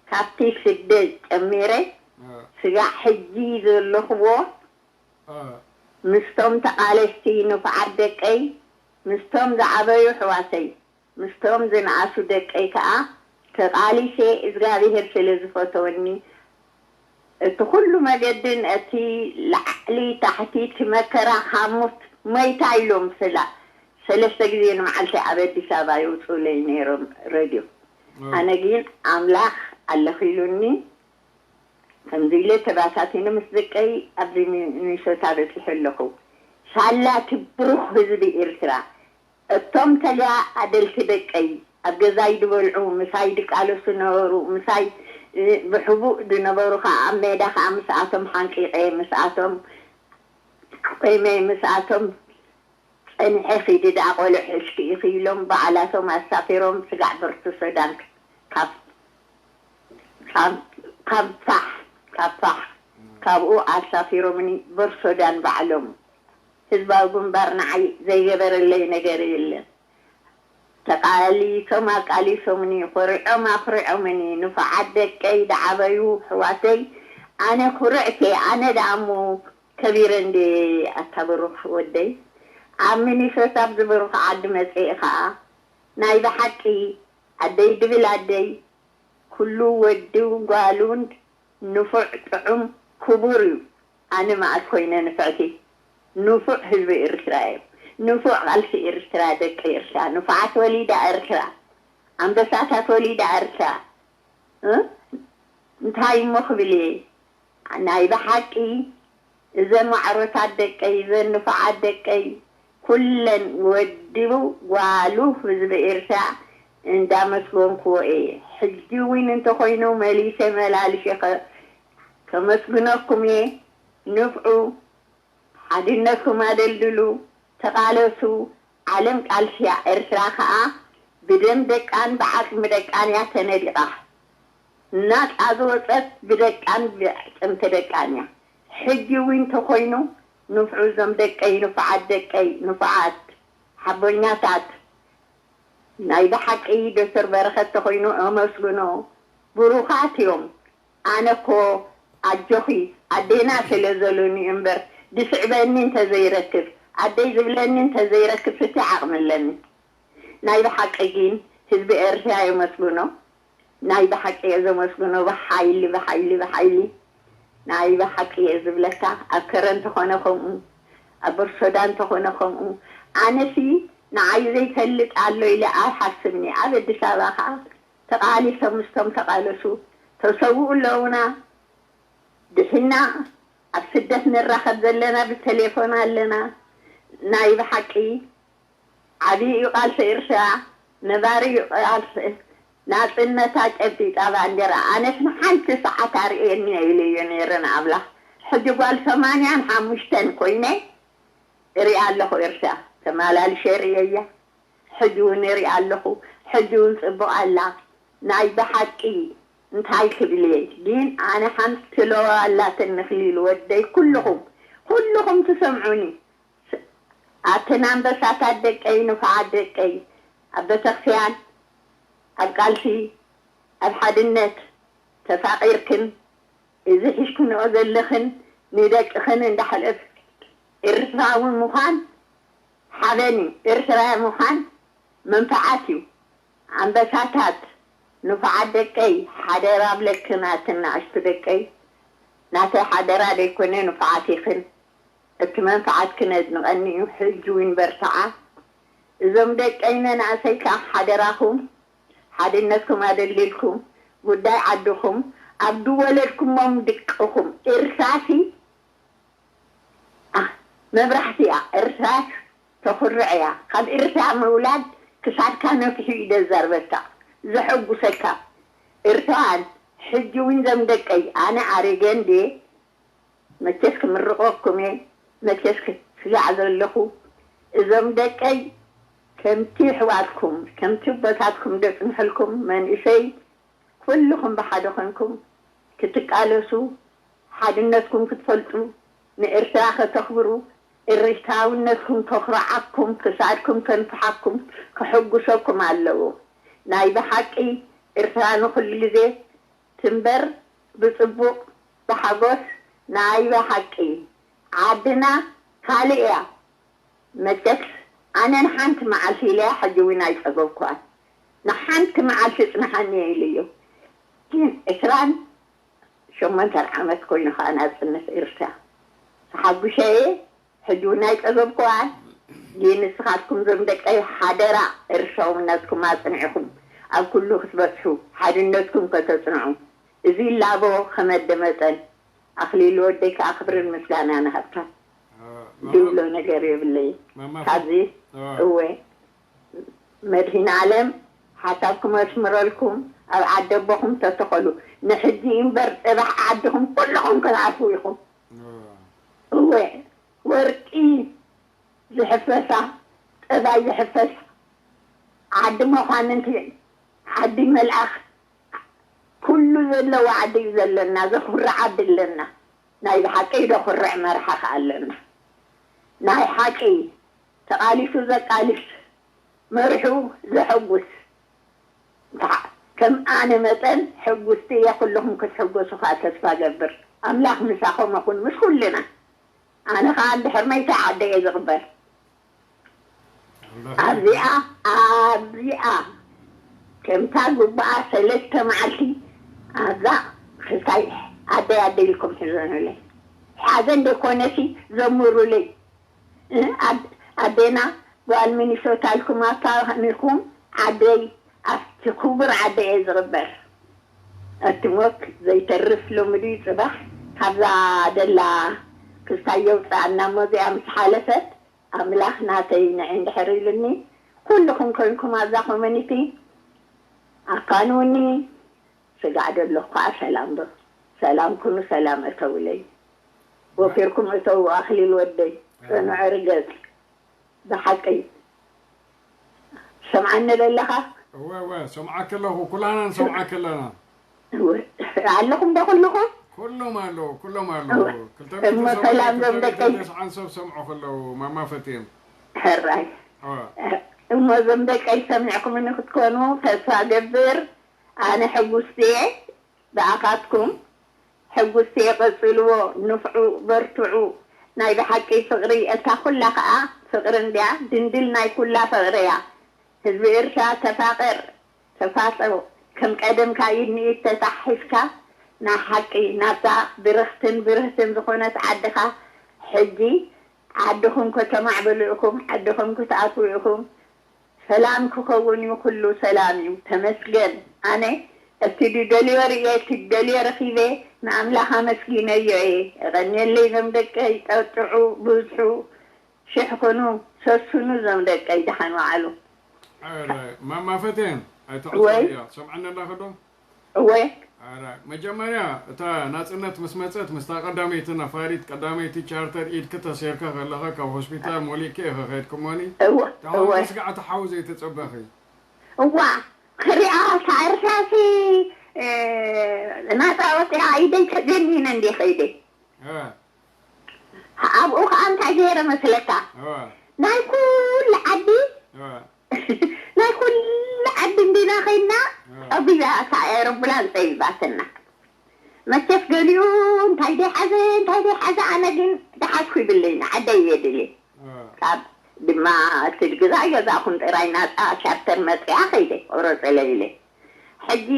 ካብቲ ስደት ጨሚረ ስጋዕ ሕጂ ዘለኽዎ ምስቶም ተቓለስቲ ንፉዓት ደቀይ፣ ምስቶም ዝዓበዩ ኣሕዋተይ፣ ምስቶም ዝነኣሱ ደቀይ ከኣ ተቓሊሰ፣ እግዚኣብሄር ስለ ዝፈተወኒ፣ እቲ ኩሉ መገድን እቲ ላዕሊ ታሕቲ፣ እቲ መከራ፣ ካብ ሞት ሞይታ ኢሎም ስላ ሰለስተ ግዜ ንመዓልቲ ኣብ ኣዲስ ኣበባ የውፅኡለይ ነይሮም ሬድዮ። ኣነ ግን ኣምላኽ ኣለኺሉኒ፣ ከምዚ ኢለ ተባታቲነ ምስ ደቀይ ኣብዚ ሚኒሶታ በጺሐ ኣለኹ። ሳላ እቲ ብሩኽ ህዝቢ ኤርትራ፣ እቶም ተጋደልቲ ደቀይ ኣብ ገዛይ ድበልዑ፣ ምሳይ ድቃለሱ ነበሩ፣ ምሳይ፣ እ፣ ብሕቡእ ድነበሩ ከኣ ኣብ ሜዳ ከኣ ምስኣቶም ሓንቂቐ፣ ምስኣቶም ቆይመ፣ ምስኣቶም ጸኒሐ፣ ኺዲ ደኣ ቆልዑ ሒዝኪ ኢኺ ኢሎም ባዕላቶም ኣሳፊሮም ስጋዕ ብርቱ ሱዳን ካብ፣ ካብ፣ ካብ ፋሕ፣ ካብ ፋሕ ካብኡ ኣሳፊሮምኒ ብር ሱዳን ባዕሎም። ህዝባዊ ግንባር ንዓይ ዘይገበረለይ ነገር የለን። ተቃሊሶም ኣቃሊሶምኒ፣ ኮሪዖም ኣኩሪዖምኒ፣ ንፉዓት ደቀይ ዝዓበዩ ኣሕዋተይ፣ ኣነ ኩርዕቲ፣ ኣነ ደኣ እሞ ከቢረ እንዴ ኣታ ብሩኽ ወደይ። ኣብ ሚኒሶታ ኣብዚ ብሩኽ ዓዲ መጺኤ ከኣ ናይ ብሓቂ ኣደይ ድብል ኣደይ፣ ኩሉ ወዲ ጓሉን ንፉዕ ጥዑም ክቡር እዩ። ኣነ መኣስ ኮይነ ንፍዕቲ? ንፉዕ ህዝቢ ኤርትራ እየ። ንፉዕ ቃልሲ ኤርትራ፣ ደቂ ኤርትራ፣ ንፉዓት ወሊዳ ኤርትራ፣ ኣንበሳታት ወሊዳ ኤርትራ። እ? እንታይ እሞ ክብል እየ? ናይ ብሓቂ እዘን ማዕሮታት ደቀይ፣ እዘን ንፉዓት ደቀይ፣ ኩለን ወዲቡ ጓሉ ህዝቢ ኤርትራ እንዳመስገንክዎ እየ። ሕጂ እውን እንተኾይኑ መሊሰ መላልሼ ከ-፣ ከመስግነኩም እየ። ንፍዑ፣ ሓድነትኩም ኣደልድሉ፣ ተቓለሱ። ዓለም ቃልሲ እያ፣ ኤርትራ ከኣ ብደም ደቃን ብዓጽሚ ደቃን እያ ተነዲቓ። ናጻ ዝወጸት ብደቃን ብዕጽምቲ ደቃን እያ። ሕጂ እውን እንተኾይኑ ንፍዑ እዞም ደቀይ፣ ንፉዓት ደቀይ፣ ንፉዓት ሓቦኛታት፣ ናይ ብሓቂ ዶክተር በረኸት ተኾይኑ ኣመስግኖ። ብሩኻት እዮም። ኣነ እኮ ኣጆኺ ኣዴና ስለ ዘሉኒ እምበር ድስዕበኒ እንተዘይረክብ፣ ኣደይ ዝብለኒ እንተዘይረክብ ስቲ ዓቕሚ ኣለኒ። ናይ ብሓቂ ግን ህዝቢ ኤርትራ የመስግኖ። ናይ ብሓቂ እየ ዘመስግኖ፣ ብሓይሊ፣ ብሓይሊ፣ ብሓይሊ። ናይ ብሓቂ እየ ዝብለካ፣ ኣብ ከረን ተኾነ ከምኡ፣ ኣብ በርሶዳ እንተኾነ ከምኡ። ኣነሲ ንዓይ ዘይፈልጥ ኣሎ ኢለ ኣይሓስብኒ። ኣብ ኣዲስ ኣበባ ከዓ ተቓሊሶም ምስቶም ተቓለሱ ተሰውኡ ኣለውና። ድሕና ኣብ ስደት ንራኸብ ዘለና ብቴሌፎን ኣለና። ናይ ብሓቂ ዓብዪ እዩ ቃልሲ ኤርትራ፣ ነባሪ እዩ ቃልሲ። ናጽነታ ጨቢጣ ባንዴራ። ኣነስ ንሓንቲ ሰዓት ኣርእየኒ ኢለዮ ነይረ ንኣምላኽ። ሕጂ ጓል ሰማንያን ሓሙሽተን ኮይነ እሪኣ ኣለኹ ኤርትራ። ተመላልሸ እርእየያ። ሕጂ እውን እሪኣ ኣለኹ። ሕጂ እውን ጽቡቕ ኣላ። ናይ ብሓቂ እንታይ ክብል እየ? ግን ኣነ ሓንቲ ትለዋ ኣላትኒ፣ ኣኽሊሉ ወደይ፣ ኩልኹም፣ ኩልኹም ትሰምዑኒ። ኣተን ኣንበሳታት ደቀይ፣ ንፉዓት ደቀይ፣ ኣብ ቤተክርስትያን፣ ኣብ ቃልሲ፣ ኣብ ሓድነት ተፋቒርክን እዚ ሒዝክንኦ ዘለኽን ንደቅኽን እንዳሕለፍ ኤርትራዊ ምዃን ሓበን እዩ። ኤርትራዊ ምዃን መንፍዓት እዩ። ኣንበሳታት፣ ንፉዓት ደቀይ፣ ሓደራ እብለክን ኣትን ንኣሽቱ ደቀይ፣ ናተይ ሓደራ ደይኮነ ንፉዓት ኢኽን። እቲ መንፍዓትክን ኣድንቐኒ እዩ። ሕጂ እውን በርትዓ። እዞም ደቀይ መናእሰይ ከኣ ሓደራኹም፣ ሓድነትኩም ኣደልድልኩም፣ ጉዳይ ዓድኹም፣ ኣብ ዝወለድኩሞም ድቅኹም። ኤርትራሲ፣ ኣህ፣ መብራህቲ እያ። ኤርትራስ ተኹርዕ እያ። ካብ ኤርትራ ምውላድ ክሳድካ ነፊሑ እዩ ዘዛርበካ፣ ዘሐጉሰካ። ኤርትራውያን፣ ሕጂ እውን ዘም ደቀይ፣ ኣነ ኣረገ እንድየ፣ መቸስ ክምርቐኩም እየ፣ መቸስ ክስጋዕ ዘለኹ። እዞም ደቀይ፣ ከምቲ ኣሕዋትኩም፣ ከምቲ ኣቦታትኩም ዘጽንሕልኩም መንእሰይ፣ ኩልኹም ብሓደ ኮንኩም ክትቃለሱ፣ ሓድነትኩም ክትፈልጡ፣ ንኤርትራ ከተኽብሩ፣ ኤርትራውነትኩም ከኹርዓኩም፣ ክሳድኩም ከንፍሓኩም፣ ከሐጉሰኩም ኣለዎ። ናይ ብሓቂ ኤርትራ ንኹሉ ግዜ ትንበር፣ ብጽቡቕ፣ ብሓጎስ። ናይ ብሓቂ ዓድና ካልእ እያ። መቸስ ኣነ ንሓንቲ መዓልቲ ኢለያ፣ ሕጂ እውን ኣይጸገብኩዋን። ንሓንቲ መዓልቲ ጽንሓኒ እየ ኢለዮ። ግን ዕስራን ሸሞንተን ዓመት ኮይኑ ከኣ ናጽነት ኤርትራ ተሓጉሸ እየ። ሕጂ እውን ኣይጸገብኩዋን። ግን ንስኻትኩም ዞም ደቀይ ሓደራ ኤርትራውነትኩም ኣጽኒዕኹም ኣብ ኩሉ ክትበጽሑ፣ ሓድነትኩም ከተጽንዑ። እዚ ላቦ ከመደ መጠን ኣኽሊሉ ወደይ ከኣ ክብርን ምስጋና ንሃብካ። እ፣ ድብሎ ነገር የብለይ። ማማ ካብዚ እ። እወ፣ መድሂን ዓለም ሓሳብኩም ኣስምረልኩም፣ ኣብ ዓዲ ኣቦኹም ተተኸሉ። ንሕጂ እምበር ጽባሕ ዓድኹም ኩልኹም ክትኣትዉ ኢኹም። እ። እወ፣ ወርቂ ዝሕፈሳ፣ ጠባይ ዝሕፈሳ፣ ዓዲ መኳንንቲ፣ ዓዲ መልኣኽ፣ ኩሉ ዘለዎ ዓዲ እዩ ዘለና፣ ዘኹርዕ ዓዲ ኣለና። ናይ ብሓቂ ዘኹርዕ መርሓ ከኣ ኣለና። ናይ ሓቂ ተቓሊሱ ዘቃልስ፣ መርሑ ዘሐጉስ። እንታ ከም ኣነ መጠን ሕጉስቲ እየ፣ ኩልኹም ክትሕጎሱ ከኣ ተስፋ ገብር። ኣምላኽ ምሳኹም ይኹን፣ ምስ ኩልና። ኣነ ከኣ እንድሕር መይተ ዓደ እየ ዝቕበር። ኣብዚኣ፣ ኣብዚኣ ከምታ ግቡኣ ሰለስተ መዓልቲ ኣብዛ ክልታይ ኣደይ ኣደይ ኢልኩም ሕዘኑለይ። ሓዘን ደይኮነሲ ዘምሩለይ። እ፣ ኣድ-፣ ኣዴና ጓል ሚኒሶታ ኢልኩም ኣፋኒኹም ዓደይ፣ ኣብቲ ክቡር ዓደይ እየ ዝቕበር። እቲ ሞት ዘይተርፍ ሎሚ ድዩ ጽባሕ ካብዛ ደላ ክስታይ የውጽኣና እሞ እዚኣ ምስ ሓለፈት ኣምላኽ ናተይ ንዒ እንድሕር ኢሉኒ፣ ኩልኹም ኮንኩም ኣብዛ ኮሚኒቲ ኣፋንውኒ። ስጋዕ ደለኹ ከኣ ሰላም ዶ፣ ሰላም ኩኑ፣ ሰላም እተውለይ። ወፊርኩም እተው ኣኽሊል ወደይ፣ ጽኑዕ ርገጽ። ብሓቂ ሰምዓኒ ደለኻ? እወ፣ እወ፣ ሰምዓኪ ኣለኹ። ኩላና ንሰምዓኪ ኣለና። እወ፣ ኣለኹም ዶ ኩልኹም? ኩሎም ኣለዉ፣ ኩሎም ኣለዉ። እወ። ክልተ ሚእቲ እሞ ሰብዓን ሰላም ዞም ክልተ ሚእቲ ደቀይ። ተስዓን ሰብ ሰምዑ ከለዉ፣ ማማ ፈትየን። ሕራይ። እወ። እሞ ዞም ደቀይ ሰሚዕኩምኒ ክትኮኑ ተስፋ ገብር። ኣነ ሕጉስቲ እየ ብኣኻትኩም። ሕጉስቲ እየ፣ ቀጽልዎ፣ ንፍዑ፣ በርትዑ። ናይ ብሓቂ ፍቕሪ፣ እታ ኩላ ከኣ ፍቕሪ እንድያ፣ ድንድል ናይ ኩላ ፍቕሪ እያ። ህዝቢ ኤርትራ ተፋቐር፣ ተፋጸው፣ ከም ቀደምካ ኢድ ንኢድ ተታሒዝካ፣ ናይ ሓቂ ናብታ ብርኽትን ብርህትን ዝኾነት ዓድኻ ሕጂ ዓድኹም ከተማዕብሉ ኢኹም፣ ዓድኹም ክትኣትዉ ኢኹም። ሰላም ክኸውን እዩ፣ ኩሉ ሰላም እዩ። ተመስገን። ኣነ እቲ ድደልዮ ርእየ፣ እቲ ድደልዮ ረኺበ፣ ንኣምላኽ ኣመስጊነዮ እየ። የቐንየለይ ዞም ደቀይ፣ ጠጥዑ፣ ብዝሑ፣ ሽሕ ኩኑ፣ ሰስኑ ዞም ደቀይ፣ ደሓን ወዓሉ። ኣረ፣ ማማ ፈቴን፣ ኣይትዕጾ እያ። ትሰምዓኒ ኣለኺ ዶ? እወ። ኣረ፣ መጀመርያ እታ ናጽነት ምስ መጸት፣ ምስታ ቀዳመይቲ ነፋሪት፣ ቀዳመይቲ ቻርተር ኢድኪ ተሰይርካ ከለኻ፣ ካብ ሆስፒታል ሞሊእኪ ኢኺ ከይድኪ እሞኒ፣ እወ፣ እታ እወ። ኾይኑ ስጋዕ እቲ ሓው ዘይተጸበኺ። እዋ፣ ክሪኣ ሳዕርሳሲ፣ እ፣ ናጻ ወፂኣ ኢደይ ተጀኒነ እንዴ ከይደ። እ። ኣብኡ ከዓ እንታይ ገይረ መስለካ? እወ። ናይ ኩሉ ዓዲ፣ እወ። ናይ ኩሉ ዓዲ እንዲና ከይድና፣ እወ። ጠቢዛ እታ ኤሮፕላን ጠቢባትና። መቸስ ገሊኡ እንታይ ደይሓዘ፣ እንታይ ደይሓዘ፣ ኣነ ግን ደሓዝኩ ይብለይ፣ ንዓደይ እየ ድልየ። እወ። ካብ ድማ እቲ ግዛ ገዛኹም ጥራይ ናፃ ቻርተር መፅያ ከይደ፣ ቆረፀለ ኢለ። ሕጂ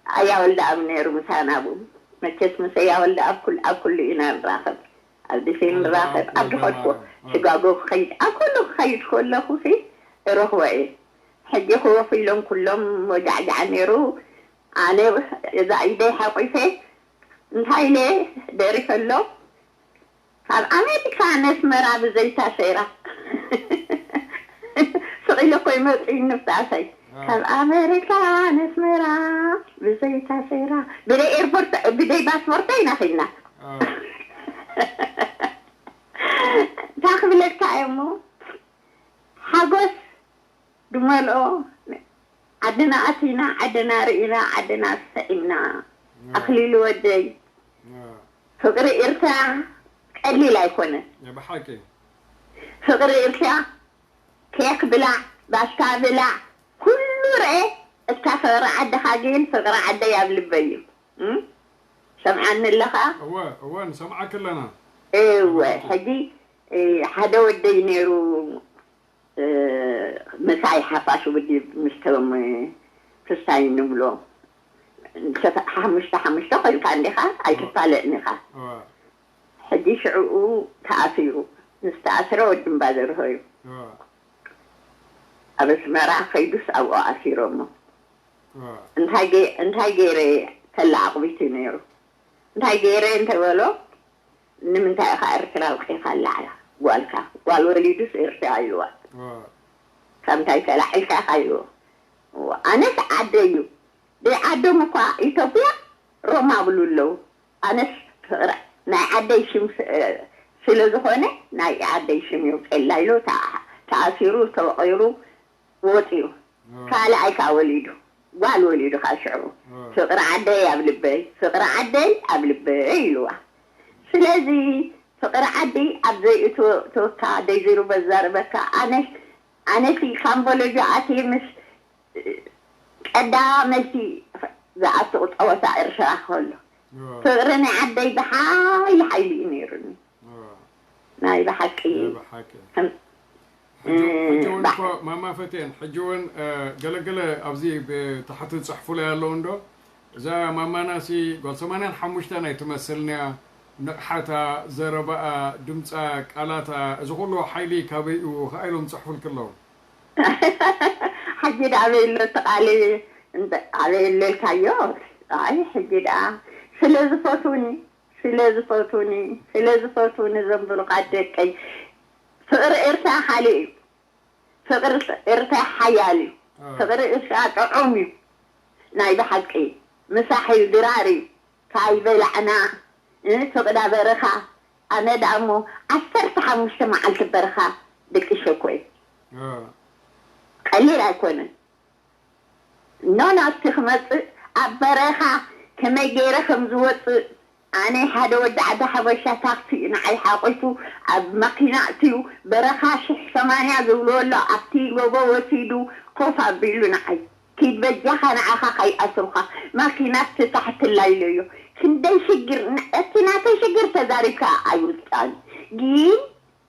ኣያ ወልደኣብ ነይሩ ምሳና ኣብኡ። መቸስ ምስ ኣያ ወልደኣብ ኩል-፣ ኣብ ኩሉ ኢና ንራኸብ። ኣብ ድሴ ኣብ ንራኸብ፣ ኣብ ወልደኣብ ዝኸድኩ ወልደማርያም። እ። ሽጋጎ ክኸይድ፣ ኣብ ኩሉ ክኸይድ ከለኹ ሲ እረኽቦ እየ። ሕጂ ክወፉ ኢሎም ኩሎም ወጃዕጃዕ ነይሩ። ኣነ እዛ ኢደይ ሓቂፈ እንታይ ኢለ ደሪፈ ኣሎ። ካብ ኣሜሪካ ነስመራ ብዘይታ ሰይራ። ስቕ ኢለ እኮ ይመጽእ ንፍታሰይ። አ። ካብ ኣሜሪካ ነስመራ ብዘይታ ሰይራ። ብደይ ኤርፖርት፣ ብደይ ፓስፖርት ኢና ኸይድና። አ። እንታይ ክብለካ እየ እሞ? ሓጎስ ዝመልኦ ዓድና ኣቲና፣ ዓድና ርኢና፣ ዓድና ሰዒምና። አ። ኣኽሊሉ ወደይ፣ አ። ፍቕሪ ኤርትራ ቀሊል ኣይኮነን። ናይ ብሓቂ። ፍቕሪ ኤርትራ ኬክ ብላዕ፣ ባስታ ብላዕ፣ ኩሉ ርኤ። እታ ፍቕሪ ዓድኻ ግን ፍቕሪ ዓደይ ኣብ ልበይ እዩ። እም? ሰምዓኒ ኣለኻ? እወ፣ እወ፣ ንሰምዓኪ ኣለና። እወ፣ ናይ ብሓቂ። ሕጂ፣ እ፣ ሓደ ወደይ ነይሩ፣ እ፣ ምሳይ ሓፋሽ ውዲ ምስቶም፣ እ፣ ክስታይ ንብሎ። ሰፈ-፣ ሓሙሽተ ሓሙሽተ ኮይንካ እንዲኻ፣ ኣይትፋለጥን ኢኻ። እወ። ሕጂ ሽዕኡ ተኣሲሩ። ምስ ተኣስረ ወዲ እምባ ዘርሆ እዩ። እወ። ኣብ ኣስመራ ከይዱስ ኣብኡ ኣሲሮሞ። እወ። እንታይ ገ-፣ እንታይ ገይረ ተለኣቕቢቱ ነይሩ። እንታይ ገይረ እንተበሎ፣ ንምንታይ ኢኻ ኤርትራ ኣውጺእካ ኣላዕላ ጓልካ? ጓል ወሊዱስ ኤርትራ ኢልዋ። እወ። ካብ እንታይ ተላዒልካ ኢኻ ኢልዎ። እወ፣ ኣነስ ዓደይ እዩ። ደይ ዓዶም እኳ ኢትዮጵያ ሮማ ብሉ ኣለዉ። ኣነስ ፍቕሪ ናይ ዓደይ ሽም ስ-፣ ስለ ዝኾነ ናይ ዓደይ ሽም የውፅኤላ ኢሉ ተኣ-፣ ተኣሲሩ፣ ተወቒሩ፣ ወፂኡ። እወ። ካልኣይ ከዓ ወሊዱ። ጓል ወሊዱ ካብ ሽዑ። እወ። ፍቕሪ ዓደይ ኣብ ልበይ፣ ፍቕሪ ዓደይ ኣብ ልበይ ኢልዋ። ስለዚ ፍቕሪ ዓዲ ኣብ ዘይእትወካ ደይዚሩ በዛርበካ። ኣነ፣ ኣነሲ ካምቦሎጃ ኣትየ ምስ ቀዳመይቲ ዝኣተቑ ጸወታ ኤርትራ ከሎ። እወ። ፍቕሪ ናይ ዓደይ ብሓይሊ ሓይሊ እዩ ነይሩኒ። እወ። ናይ ብሓቂ። ናይ ብሓቂ። ከም፣ ሕጂ፣ እ፣ ሕጂ እውን ባ- እኮ ማማ ፈቴን፣ ሕጂ እውን፣ እ፣ ገለገለ ኣብዚ ብታሕቲ ዝጽሕፉለይ ኣለዉ እንዶ፣ እዛ ማማናሲ ጓል ሰማንያን ሓሙሽተን ኣይትመስልንያ፣ ንቕሓታ፣ ዘረባኣ፣ ድምጻ፣ ቃላታ፣ እዚ ኩሉ ሓይሊ ካበይኡ ከኣ ኢሎም ዝጽሕፉልኪ ኣለዉ። ሕጂ ደኣ ኣበይ ኣሎ እቲ ቃል? እንተ-፣ ኣበይ ኣሎ ኢልካዮ? ኣይ፣ ሕጂ ደኣ ስለ ዝፈትውኒ፣ ስለ ዝፈትውኒ፣ ስለ ዝፈትውኒ ዘንብሩኻ ደቀይ። ፍቕሪ ኤርትራ ካልእ እዩ። ፍቕሪ ኤርትራ ሓያል እዩ። አ። ፍቕሪ ኤርትራ ጥዑም እዩ። ናይ ብሓቂ ምሳሕ እዩ፣ ድራር እዩ። ካይበላዕና፣ እ፣ ፍቕዳ በረኻ። ኣነ ደኣ እሞ ዓሰርተ ሓሙሽተ መዓልቲ በረኻ ደቂሸ እኮ እየ። አ። ቀሊል ኣይኮነን። ኖ፣ ናብቲ ክመጽእ ኣብ በረኻ ከመይ ገይረ ከም ዝወጽእ፣ ኣነ ሓደ ወዲ ዓዲ ሓበሻ ታክሲ ንዓይ ሓቂፉ ኣብ ማኪና ኣእትዩ፣ በረኻ ሽሕ ሰማንያ ዝብልዎ ኣሎ፣ ኣብቲ ጎቦ ወሲዱ ኮፍ ኣቢሉ ንዓይ፣ "ኪድ በጃኻ ንዓኻ ከይኣስሩኻ፣ ማኪና ፍታሕ ትላ" ኢለዮ። ክንደይ ሽግር፣ ን-፣ እቲ ናተይ ሽግር ተዛሪብካ ኣይውጻን፣ ግን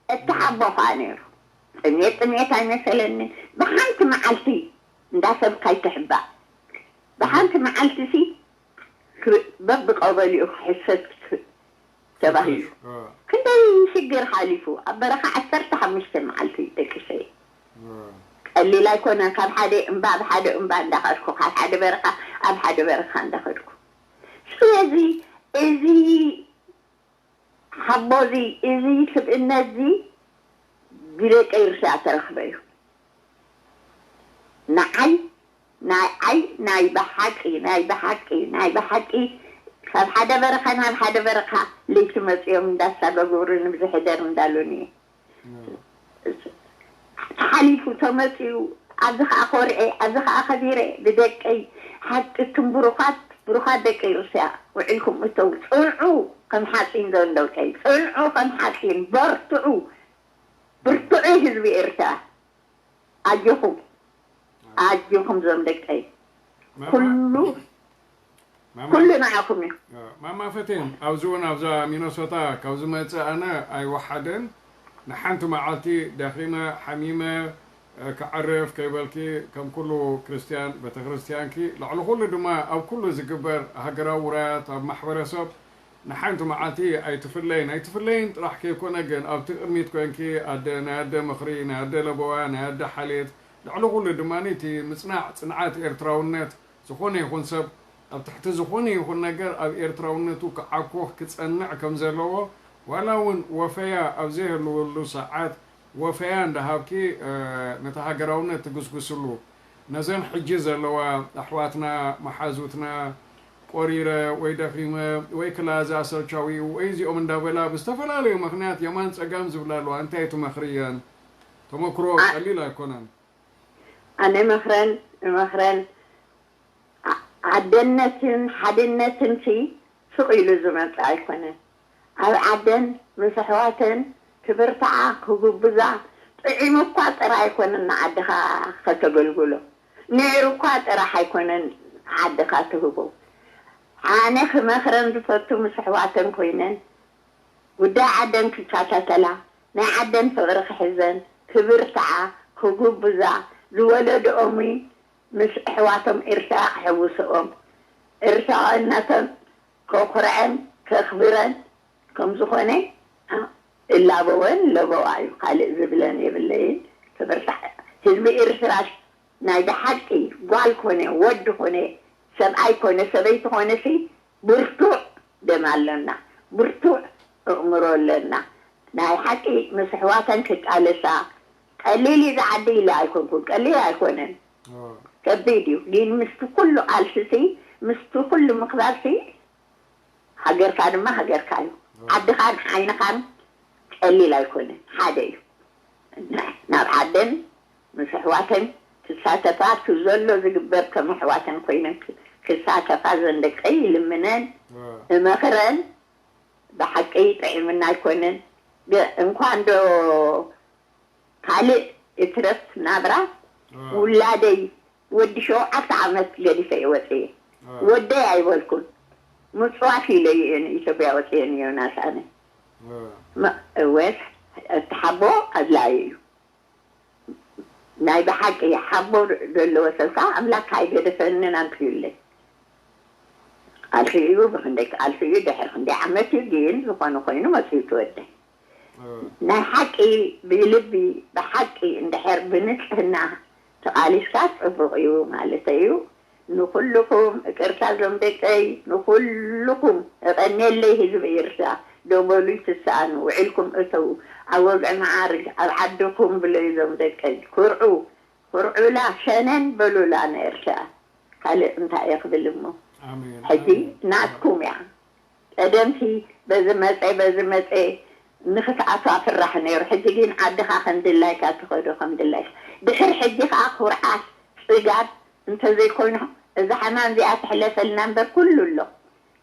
እተሓቦ ኸኣ ነይሩ። ጥሜት ጥሜት ኣይመሰለንን። ብሓንቲ መዓልቲ እንዳ ሰብ ካይትሕባእ። ብሓንቲ መዓልቲ ሲ ክ-፣ በብቀበሊኡ ክሕሰስ ክ-፣ ተባሂሉ። እ። ክንደይ ሽግር ሓሊፉ። ኣብ በረኻ ዓሰርተ ሓሙሽተ መዓልቲ ደቂሰ። እ። ቀሊል ኣይኮነ። ካብ ሓደ እምባ ኣብ ሓደ እምባ እንዳኸድኩ፣ ካብ ሓደ በረኻ ኣብ ሓደ በረኻ እንዳኸድኩ። ስለዚ እዚ ሓቦዚ፣ እዚ ስብእነትዚ ብደቂ ኤርትራ ተረኽበ እዩ። ንዓይ ናይ ዓይ ናይ ብሓቂ ናይ ብሓቂ ናይ ብሓቂ ካብ ሓደ በረኻ ናብ ሓደ በረኻ ለይቲ መፅኦም እንዳሳገጉሩ ንብዝሕደር እንዳሉኒ ተሓሊፉ ተመፅኡ። ኣብዚ ከዓ ኮርዐ፣ ኣብዚ ከዓ ከቢረ ብደቀይ ሓቂ እቱም ብሩኻት ብሩኻት ደቀይ ሩስያ ውዒልኩም እተው። ፅንዑ ከም ሓፂን ዞም ደቀይ፣ ፅንዑ ከም ሓፂን፣ በርትዑ፣ ብርትዑ ህዝቢ ኤርትራ። ኣጆኹም ኣጆኹም ዞም ደቀይ ኩሉ ኩሉ ንዓኹም እዩ። ማማ ፈቴን ኣብዚ እውን ኣብዛ ሚነሶታ ካብ ዝመፅእ ኣነ ኣይወሓደን። ንሓንቲ መዓልቲ ደኺመ ሓሚመ ክዕርፍ ከይበልኪ ከም ኩሉ ክርስትያን ቤተክርስትያንኪ ልዕሊ ኩሉ ድማ ኣብ ኩሉ ዝግበር ሃገራዊ ውራያት ኣብ ማሕበረሰብ ንሓንቲ መዓልቲ ኣይትፍለይን ኣይትፍለይን ጥራሕ ከይኮነ ግን ኣብቲ ቅድሚት ኮንኪ ኣደ ናይ ኣደ ምኽሪ ናይ ኣደ ለበዋ ናይ ኣደ ሓሌት ልዕሊ ኩሉ ድማ እቲ ምፅናዕ ፅንዓት ኤርትራውነት ዝኾነ ይኹን ሰብ ኣብ ትሕቲ ዝኾነ ይኹን ነገር ኣብ ኤርትራውነቱ ክዓኮ ክፀንዕ ከም ዘለዎ ዋላ እውን ወፈያ ኣብ ዘይህልወሉ ሰዓት ወፈያ እንዳሃብኪ ነቲ ሃገራውነት ትጉስጉስሉ ነዘን ሕጂ ዘለዋ ኣሕዋትና መሓዙትና ቆሪረ ወይ ደኺመ ወይ ክላዛ ሰልቻዊኡ ወይ እዚኦም እንዳበላ ብዝተፈላለዩ ምኽንያት የማን ፀጋም ዝብላ ኣለዋ እንታይ ትመኽርየን? ተመክሮ ቀሊል ኣይኮነን። ኣነ መኽረን መኽረን ዓደነትን ሓድነትን ሲ ስቕ ኢሉ ዝመጽእ ኣይኮነን። ኣብ ዓደን ምስ ኣሕዋተን ክብርትዓ ክጉብዛ ጥዒሙ እኳ ጥራይ ኣይኮነን ንዓድኻ ከተገልግሎ። ንዕሩ እኳ ጥራሕ ኣይኮነን ዓድኻ ትህቦ። ኣነ ክመኽረን ዝፈቱ ምስ ኣሕዋተን ኮይነን ጉዳይ ዓደን ክከታተላ፣ ናይ ዓደን ፍቕሪ ክሕዘን፣ ክብርትዓ፣ ክጉብዛ፣ ዝወለድኦምዊ ምስ ኣሕዋቶም ኤርትራ ክሕውስኦም፣ ኤርትራውነተን ከኹርዐን ከኽብረን ከም ዝኾነ እላበወን ለበዋ እዩ። ካልእ ዝብለን የብለይን። ክብርትዓ ህዝቢ ኤርትራስ ናይ ብሓቂ ጓል ኮነ ወዲ ኮነ ሰብኣይ ኮነ ሰበይቲ ኮነሲ ብርቱዕ ደም ኣለና፣ ብርቱዕ ኣእምሮ ኣለና። ናይ ሓቂ ምስ ኣሕዋተን ክቃለሳ ቀሊል እዩ ዝዓዲ ኢለ ኣይኮንኩን፣ ቀሊል ኣይኮነን፣ ከቢድ እዩ። ግን ምስቲ ኩሉ ቃልስሲ ምስቲ ኩሉ ምኽባርሲ ሃገርካ ድማ ሃገርካ እዩ። ዓድኻን ዓይንኻን ቀሊል ኣይኮነን፣ ሓደ እዩ። ናብ ዓደን ምስ ኣሕዋተን ክሳተፋ እቲ ዘሎ ዝግበር ከም ኣሕዋተን ኮይነን ክሳተፋ ዘን ደቀይ ይልምነን እመኽረን። ብሓቂ ጥዒምና ኣይኮነን። እንኳን ዶ ካልእ እትረፍ ናብራ ውላደይ ወዲ ሸውዓተ ዓመት ገዲፈ እየ ወፅየ። ወደይ ኣይበልኩን ምፅዋት ኢለ እየ ንኢትዮጵያ ወፅየ ንዮናስ ኣነ። እወ እቲ ሓቦ ኣድላዩ እዩ። ናይ ብሓቂ ሓቦ ዘለዎ ሰብ ከዓ ኣምላክ ኣይገደፈንን ኣምፅዩለይ። ኣልፊኡ ብክንደይ ኣልፊኡ ድሕሪ ክንደይ ዓመት እዩ ግን ዝኾነ ኮይኑ መፅዩ ትወደይ ናይ ሓቂ ብልቢ ብሓቂ እንድሕር ብንፅህና ተቓሊስካ ፅቡቕ እዩ ማለተይ እዩ። ንኹልኹም እቅርታ ዞም ደቀይ ንኹልኹም እቐንየለይ ህዝቢ ኤርትራ ዶ በሉ ይትሰኣኑ ውዒልኩም እተዉ ኣብ ወግዒ መዓርግ ኣብ ዓድኹም ብለዩ ዞም ደቀይ ኩርዑ ኩርዑላ ሸነን በሉላ ንኤርትራ ካልእ እንታይ እየ ክብል እሞ ሕጂ ናትኩም እያ ቀደምሲ በዚ መፀ በዚ መፀ ንክትኣትዋ ፍራሕ ነይሩ ሕጂ ግን ዓድኻ ከም ድላይካ ትኸዶ ከም ድላይካ ድሕር ሕጂ ከዓ ኩርዓት ፅጋብ እንተዘይኮይኑ እዛ ሕማም እዚኣ ትሕለፈልና እምበር ኩሉ ኣሎ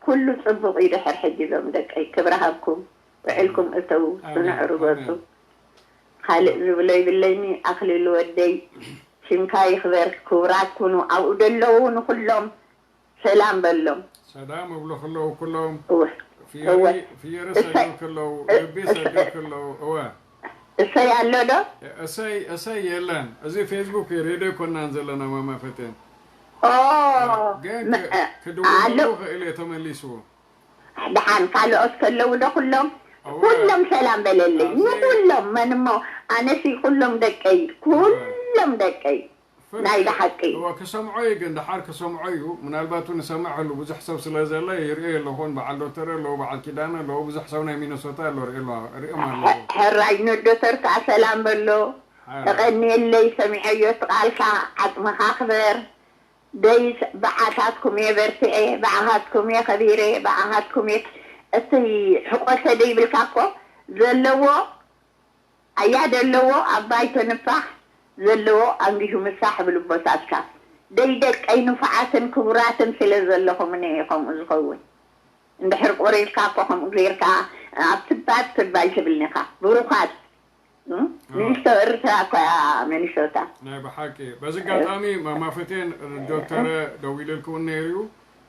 ኩሉ ፅቡቕ እዩ ድሕር ሕጂ ዞም ደቀይ ክብሪ ሃብኩም ውዕልኩም እተዉ ፅንዕ ርገፁ ካልእ ዝብሎ ይብለይኒ ኣክሊሉ ወደይ ሽምካ ይኽበር ክቡራት ኩኑ ኣብኡ ደለዉ ንኩሎም ሰላም በሎም። ሰላም እብሎ ከለዉ ኩሎም እወ ፍየሪ እወ ፍየሪ እሰይ ሰግር ከለዉ እሰይ ልቢ ሰግር ከለዉ እወ እሰይ ኣሎ ዶ? እሰይ እሰይ የለን። እዚ ፌስቡክ ሬድዮ ኮናን ዘለና ማማ ፈቴን ኦ ግን መ- ክ- ክድውለሉ ኣሎ። ክእል እየ ተመሊሱ። ደሓን ካልኦት ከለዉ ዶ ኩሎም? እወ ኩሎም ሰላም በለለይ ኣብዚ ንኩሎም መን እሞ ኣነሲ ኩሎም ደቀይ ኩሎም ደቀይ ናይ ብሓቂ እወ ክሰምዖ እዩ ግን ደሓር ክሰምዖ እዩ ምናልባት እውን እሰምዐሉ ብዙሕ ሰብ ስለ ዘለ ይሪኦ ኣለኹን በዓል ዶተር ኣለዉ በዓል ኪዳነ ኣለዉ ብዙሕ ሰብ ናይ ሚነሶታ ኣሎ ሪኦም ኣለኹ ሕራይ ንዶተር ከዓ ሰላም በሎ ተቐንየለይ ሰሚዐዮ እቲ ቃልካ ዓፅምኻ ክበር ደይ ብዓታትኩም እየ በርቲዐ፣ ብዓኻትኩም እየ ከቢረ፣ ብዓኻትኩም እየ። እቲ ሕቆ ተደይብልካ እኮ ዘለዎ ኣያ ደለዎ ኣባይ ተንፋሕ፣ ዘለዎ ኣንጊሁ ምሳሕ ብልቦታትካ። ደይ ደቀይ ንፉዓትን ክቡራትን ስለ ዘለኹም እየ ከምኡ ዝኸውን። እንድሕር ቆሪርካ እኮ ከምኡ ጌርካ ኣብ ትባት ትባይ ትብልኒኻ። ብሩኻት። ሚኒስቶ ኤርትራ እኮ እያ ሚኒሶታ። ናይ ብሓቂ። በዚ ኣጋጣሚ ማማፈቴን ዶክተረ ደዊልልክውን ነይሩ እዩ።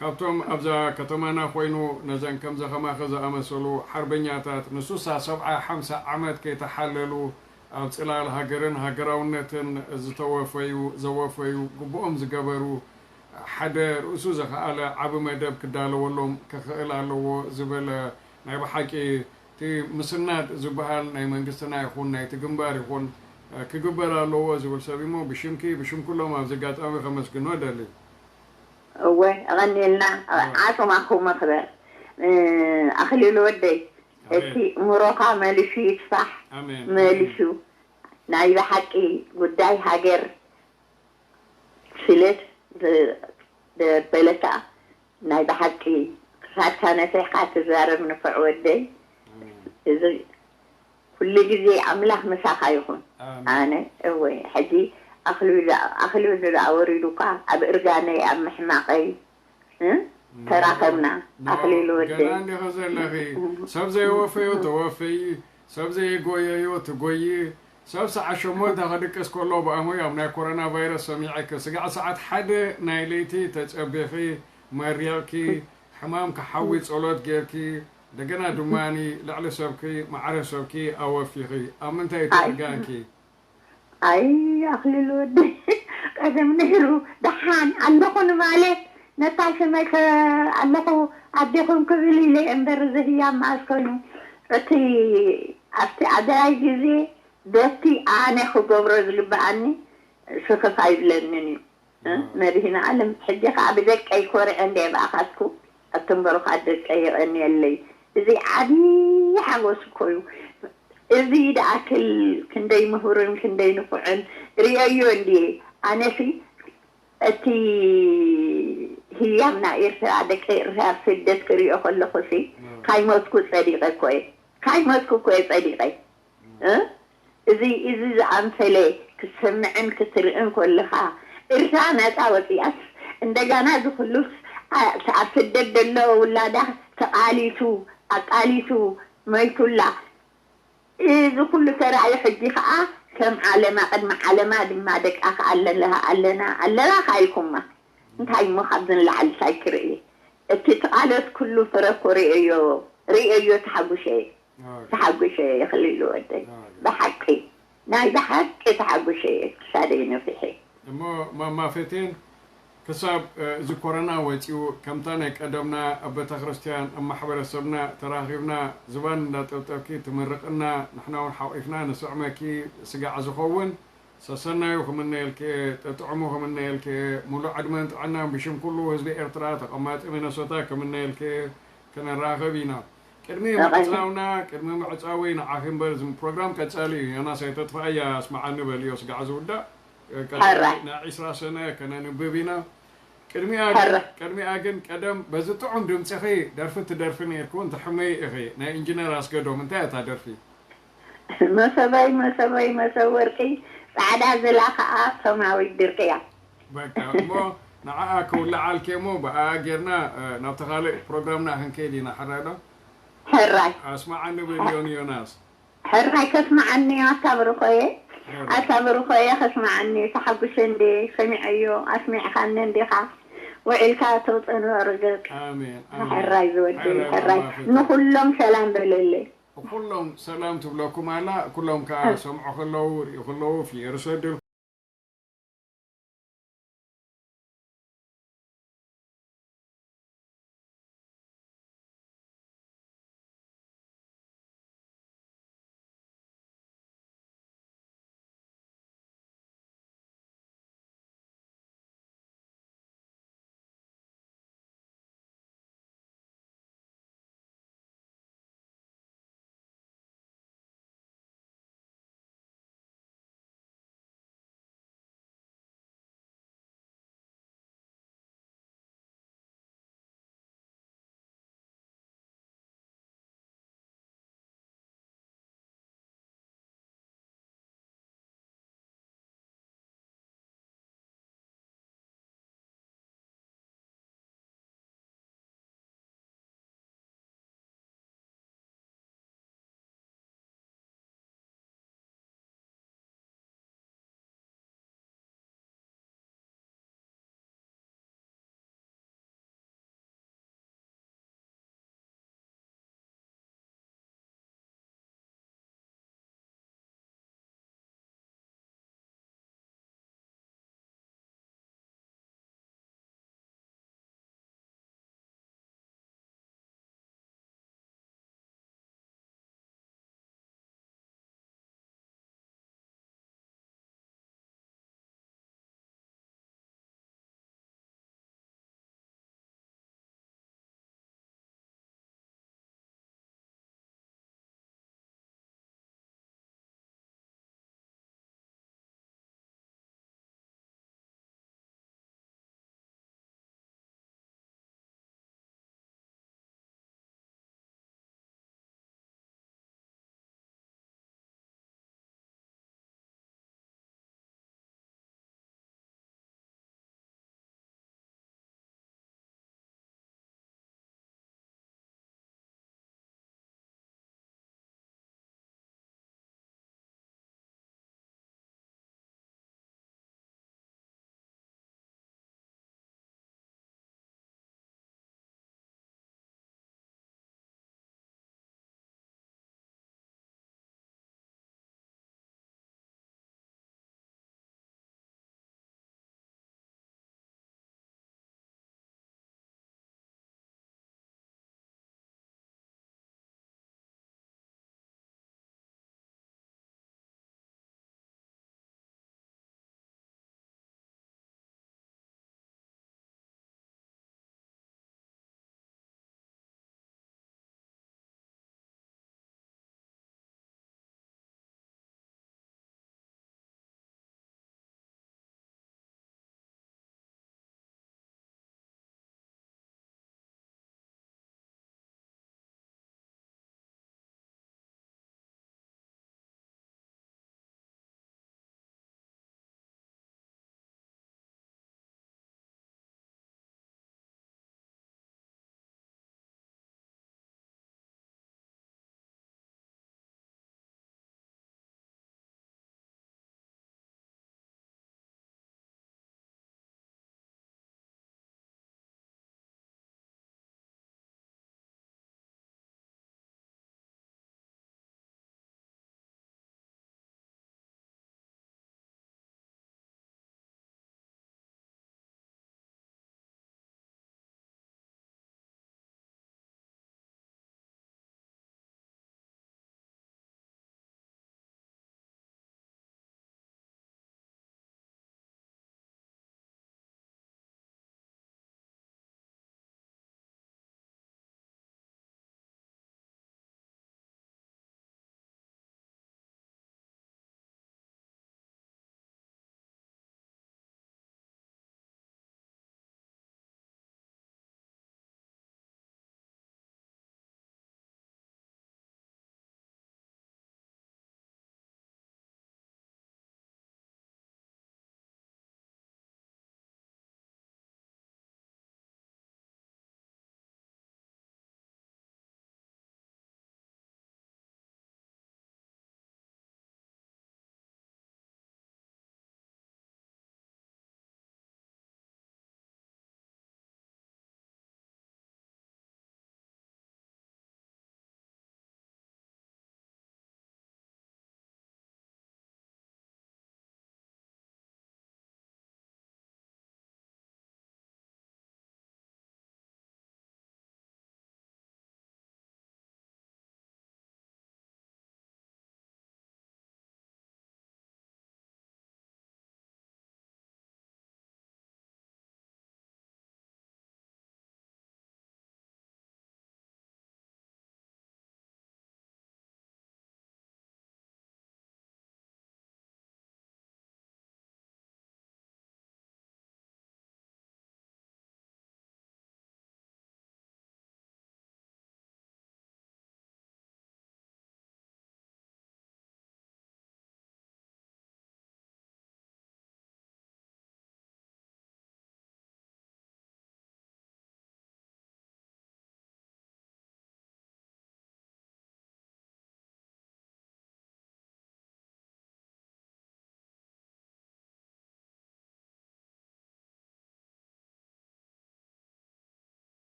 ካብቶም ኣብዛ ከተማና ኮይኑ ነዘን ከምዚ ከማኸ ዝኣመሰሉ ሓርበኛታት ንሱሳ ሰብዓ ሓምሳ ዓመት ከይተሓለሉ ኣብ ጽላል ሃገርን ሃገራውነትን ዝተወፈዩ፣ ዘወፈዩ፣ ግቡኦም ዝገበሩ፣ ሓደ ርእሱ ዝኸኣለ ዓቢ መደብ ክዳለወሎም ክኽእል ኣለዎ ዝበለ ናይ ብሓቂ እቲ ምስናድ ዝበሃል ናይ መንግስትና ይኹን ናይቲ ግንባር ይኹን ክግበር ኣለዎ ዝብል ሰብ እሞ ብሽምኪ ብሽም ኩሎም ኣብዚ ኣጋጣሚ ከመስግኖ እደሊ። እወ፣ እቐንየልና። ዓጽማኹም መኽበር። ኣኽሊሉ ወደይ፣ እቲ እምሮኻ መሊሱ ይስፋሕ። ኣሜን። መሊሱ ናይ ብሓቂ ጉዳይ ሃገር ስለት ዘበለካ ናይ ብሓቂ ክሳድካ ነፊሕካ ትዛረብ ንፉዕ ወደይ። ኣሜን። እዚ ኩሉ ግዜ ኣምላኽ ምሳኻ ይኹን። ኣሜን። ኣነ እወ፣ ሕጂ ኣኽሊሉ ኣኽሊሉ ደኣ ወሪዱካ ኣብ እርጋነይ ኣብ ምሕማቐይ እ? ተራኸብና። ኖ፣ ኣኽሊሉ ወደይ። ገና እንዲኸ ዘለኺ። ሰብ ዘየወፈዮ ተወፍይ፣ ሰብ ዘየጎየዮ ትጎይ፣ ሰብ ሰዓት ሸሞንተ ክድቅስ ከሎ ብኣሞይ ኣብ ናይ ኮሮና ቫይረስ ሰሚዐኪ፣ ስጋዕ ሰዓት ሓደ ናይ ለይቲ ተጸቢኺ፣ መሪቕኪ፣ ሕማም ክሓዊ ጸሎት ጌርኪ፣ እንደገና ድማኒ ልዕሊ ሰብኪ፣ ማዕረ ሰብኪ ኣወፊኺ። ኣብ ምንታይ እቲ ኣይ። እርጋንኪ? ኣይ ኣኽሊሉ ወደይ፣ ቀደም ነይሩ ደሓን ኣለኹ ንማለት፣ ነታ ሽመይ ከ-፣ ኣለኹ ኣዴኹም ክብል ኢለ እምበር፣ እዚ ህያብ መኣስ ኮይኑ? እቲ ኣብቲ ኣደራይ ግዜ በቲ ኣነ ክገብሮ ዝግብኣኒ ስኽፍ ኣይብለንን እዩ። እ? መድህን ዓለም፣ ሕጂ ኸዓ ብደቀይ ኮርዐ እንድየ ብኣኻትኩም፣ ኣቱም በሩኻት ደቀይ የቐንየለይ። እዚ ዓብዪ ሓጎስ እኮ እዩ። እዚ ደኣክል ክንደይ ምሁርን ክንደይ ንፉዕን ርእየዮ እንድየ። ኣነሲ እቲ ህያብ ናይ ኤርትራ፣ ደቂ ኤርትራ ኣብ ስደት ክርእዮ ከለኹሲ፣ ካይሞትኩ ጸዲቐ እኮ እየ። ካይሞትኩ እኮ እየ ጸዲቐ። እ? እዚ፣ እዚ ዝኣምሰለ ክትሰምዕን ክትርእን ከለኻ፣ ኤርትራ ናጻ ወጺኣስ፣ እንደገና እዚ ኩሉስ፣ ኣ-፣ ኣብ ስደት ዘሎ ውላዳ ተቓሊሱ፣ ኣቃሊሱ፣ መይቱላ። እዚ ኩሉ ተራእዩ፣ ሕጂ ኸኣ ከም ዓለማ፣ ቅድሚ ዓለማ ድማ ደቃ ከኣ ኣለና፣ ኣለና፣ ኣለና ኢልኩማ። እንታይ እሞ ካብዚ ንላዕሊ እንታይ ክርኢ? እቲ ተቓለስ ኩሉ ፍረ እኮ ርእየዮ፣ ርእየዮ ተሓጉሸ። ኣይ። ተሓጒሸ እየ፣ ኣኽሊሉ ወደይ። ኣይ። ብሓቂ ናይ ብሓቂ ተሓጒሸ እየ፣ ክሳደይ ነፊሐ። እሞ ማማ ፌቴን፣ ክሳብ፣ እ፣ እዚ ኮረና ወጺኡ፣ ከምታ ናይ ቀደምና ኣብ ቤተክርስትያን፣ ኣብ ማሕበረሰብና ተራኺብና፣ ዝባን እንዳጠብጠብኪ ትምርቕና፣ ንሕና እውን ሓቂፍና ንስዕመኪ ስጋዕ ዝኸውን፣ ሰሰናዩ ክምነየልኪ እየ፣ ጥጥዕሙ ክምነየልኪ እየ፣ ሙሉእ ዕድመን ጥዕናን ብሽም ኩሉ ህዝቢ ኤርትራ፣ ተቐማጢ ሚነሶታ ክምነየልኪ እየ። ክንራኸብ ኢና። ቅድሚ ምዕጻውና፣ ቅድሚ ምዕጻወይ ንዓኺ እምበር፣ እዚ ፕሮግራም ቀጻሊ እዩ። ዮናስ ኣይተጥፍኣያ፣ ኣስምዓኒ በልዮ፣ ስጋዕ ዝውዳእ። ቀጻሊ ሕራይ። ናይ ዒስራ ሰነ ከነንብብ ኢና። ቅድሚኣ ግን፣ ሕራይ። ቅድሚኣ ግን ቀደም በዚ ጥዑም ድምጽኺ ደርፊ ትደርፊ ነይርክውን ትሕመይ ኢኺ። ናይ ኢንጂነር ኣስገዶም እንታይ እያ እታ ደርፊ? መሰበይ፣ መሰበይ፣ መሰብ ወርቂ፣ ጻዕዳ ዝላ ኸኣ ሰማዊት ድርቂ እያ። በቃ፣ እሞ ንዓኣ ክውልዓልኪ እሞ ብኣኣ ጌርና፣ እ፣ ናብቲ ካልእ ፕሮግራምና ክንከይድ ኢና። ሕራይ ዶ? ሕራይ። ኣስማዓኒ ብልዮን ዮናስ። ሕራይ ከስማዓኒ፣ ኣታ ብሩኸየ፣ ሕራይ። ኣታ ብሩኸየ ከስማዓኒ፣ ተሓጉሸ እንዴ፣ ሰሚዐዮ፣ ኣስሚዕኻኒ እንዲኻ፣ ውዒልካ ተውፅእኒ ርግፅ። ኣሜን፣ ኣሜን። ሕራይ ዝወደይ፣ ሕራይ ሕራይ። ማማ ፌቴ። ንኹሎም ሰላም በለለይ። ኩሎም ሰላም ትብለኩም ኣላ፣ ኩሎም ከኣ ኣይ። ሰምዑ ከለዉ፣ ርእዩ ከለዉ፣ ፍየርሶ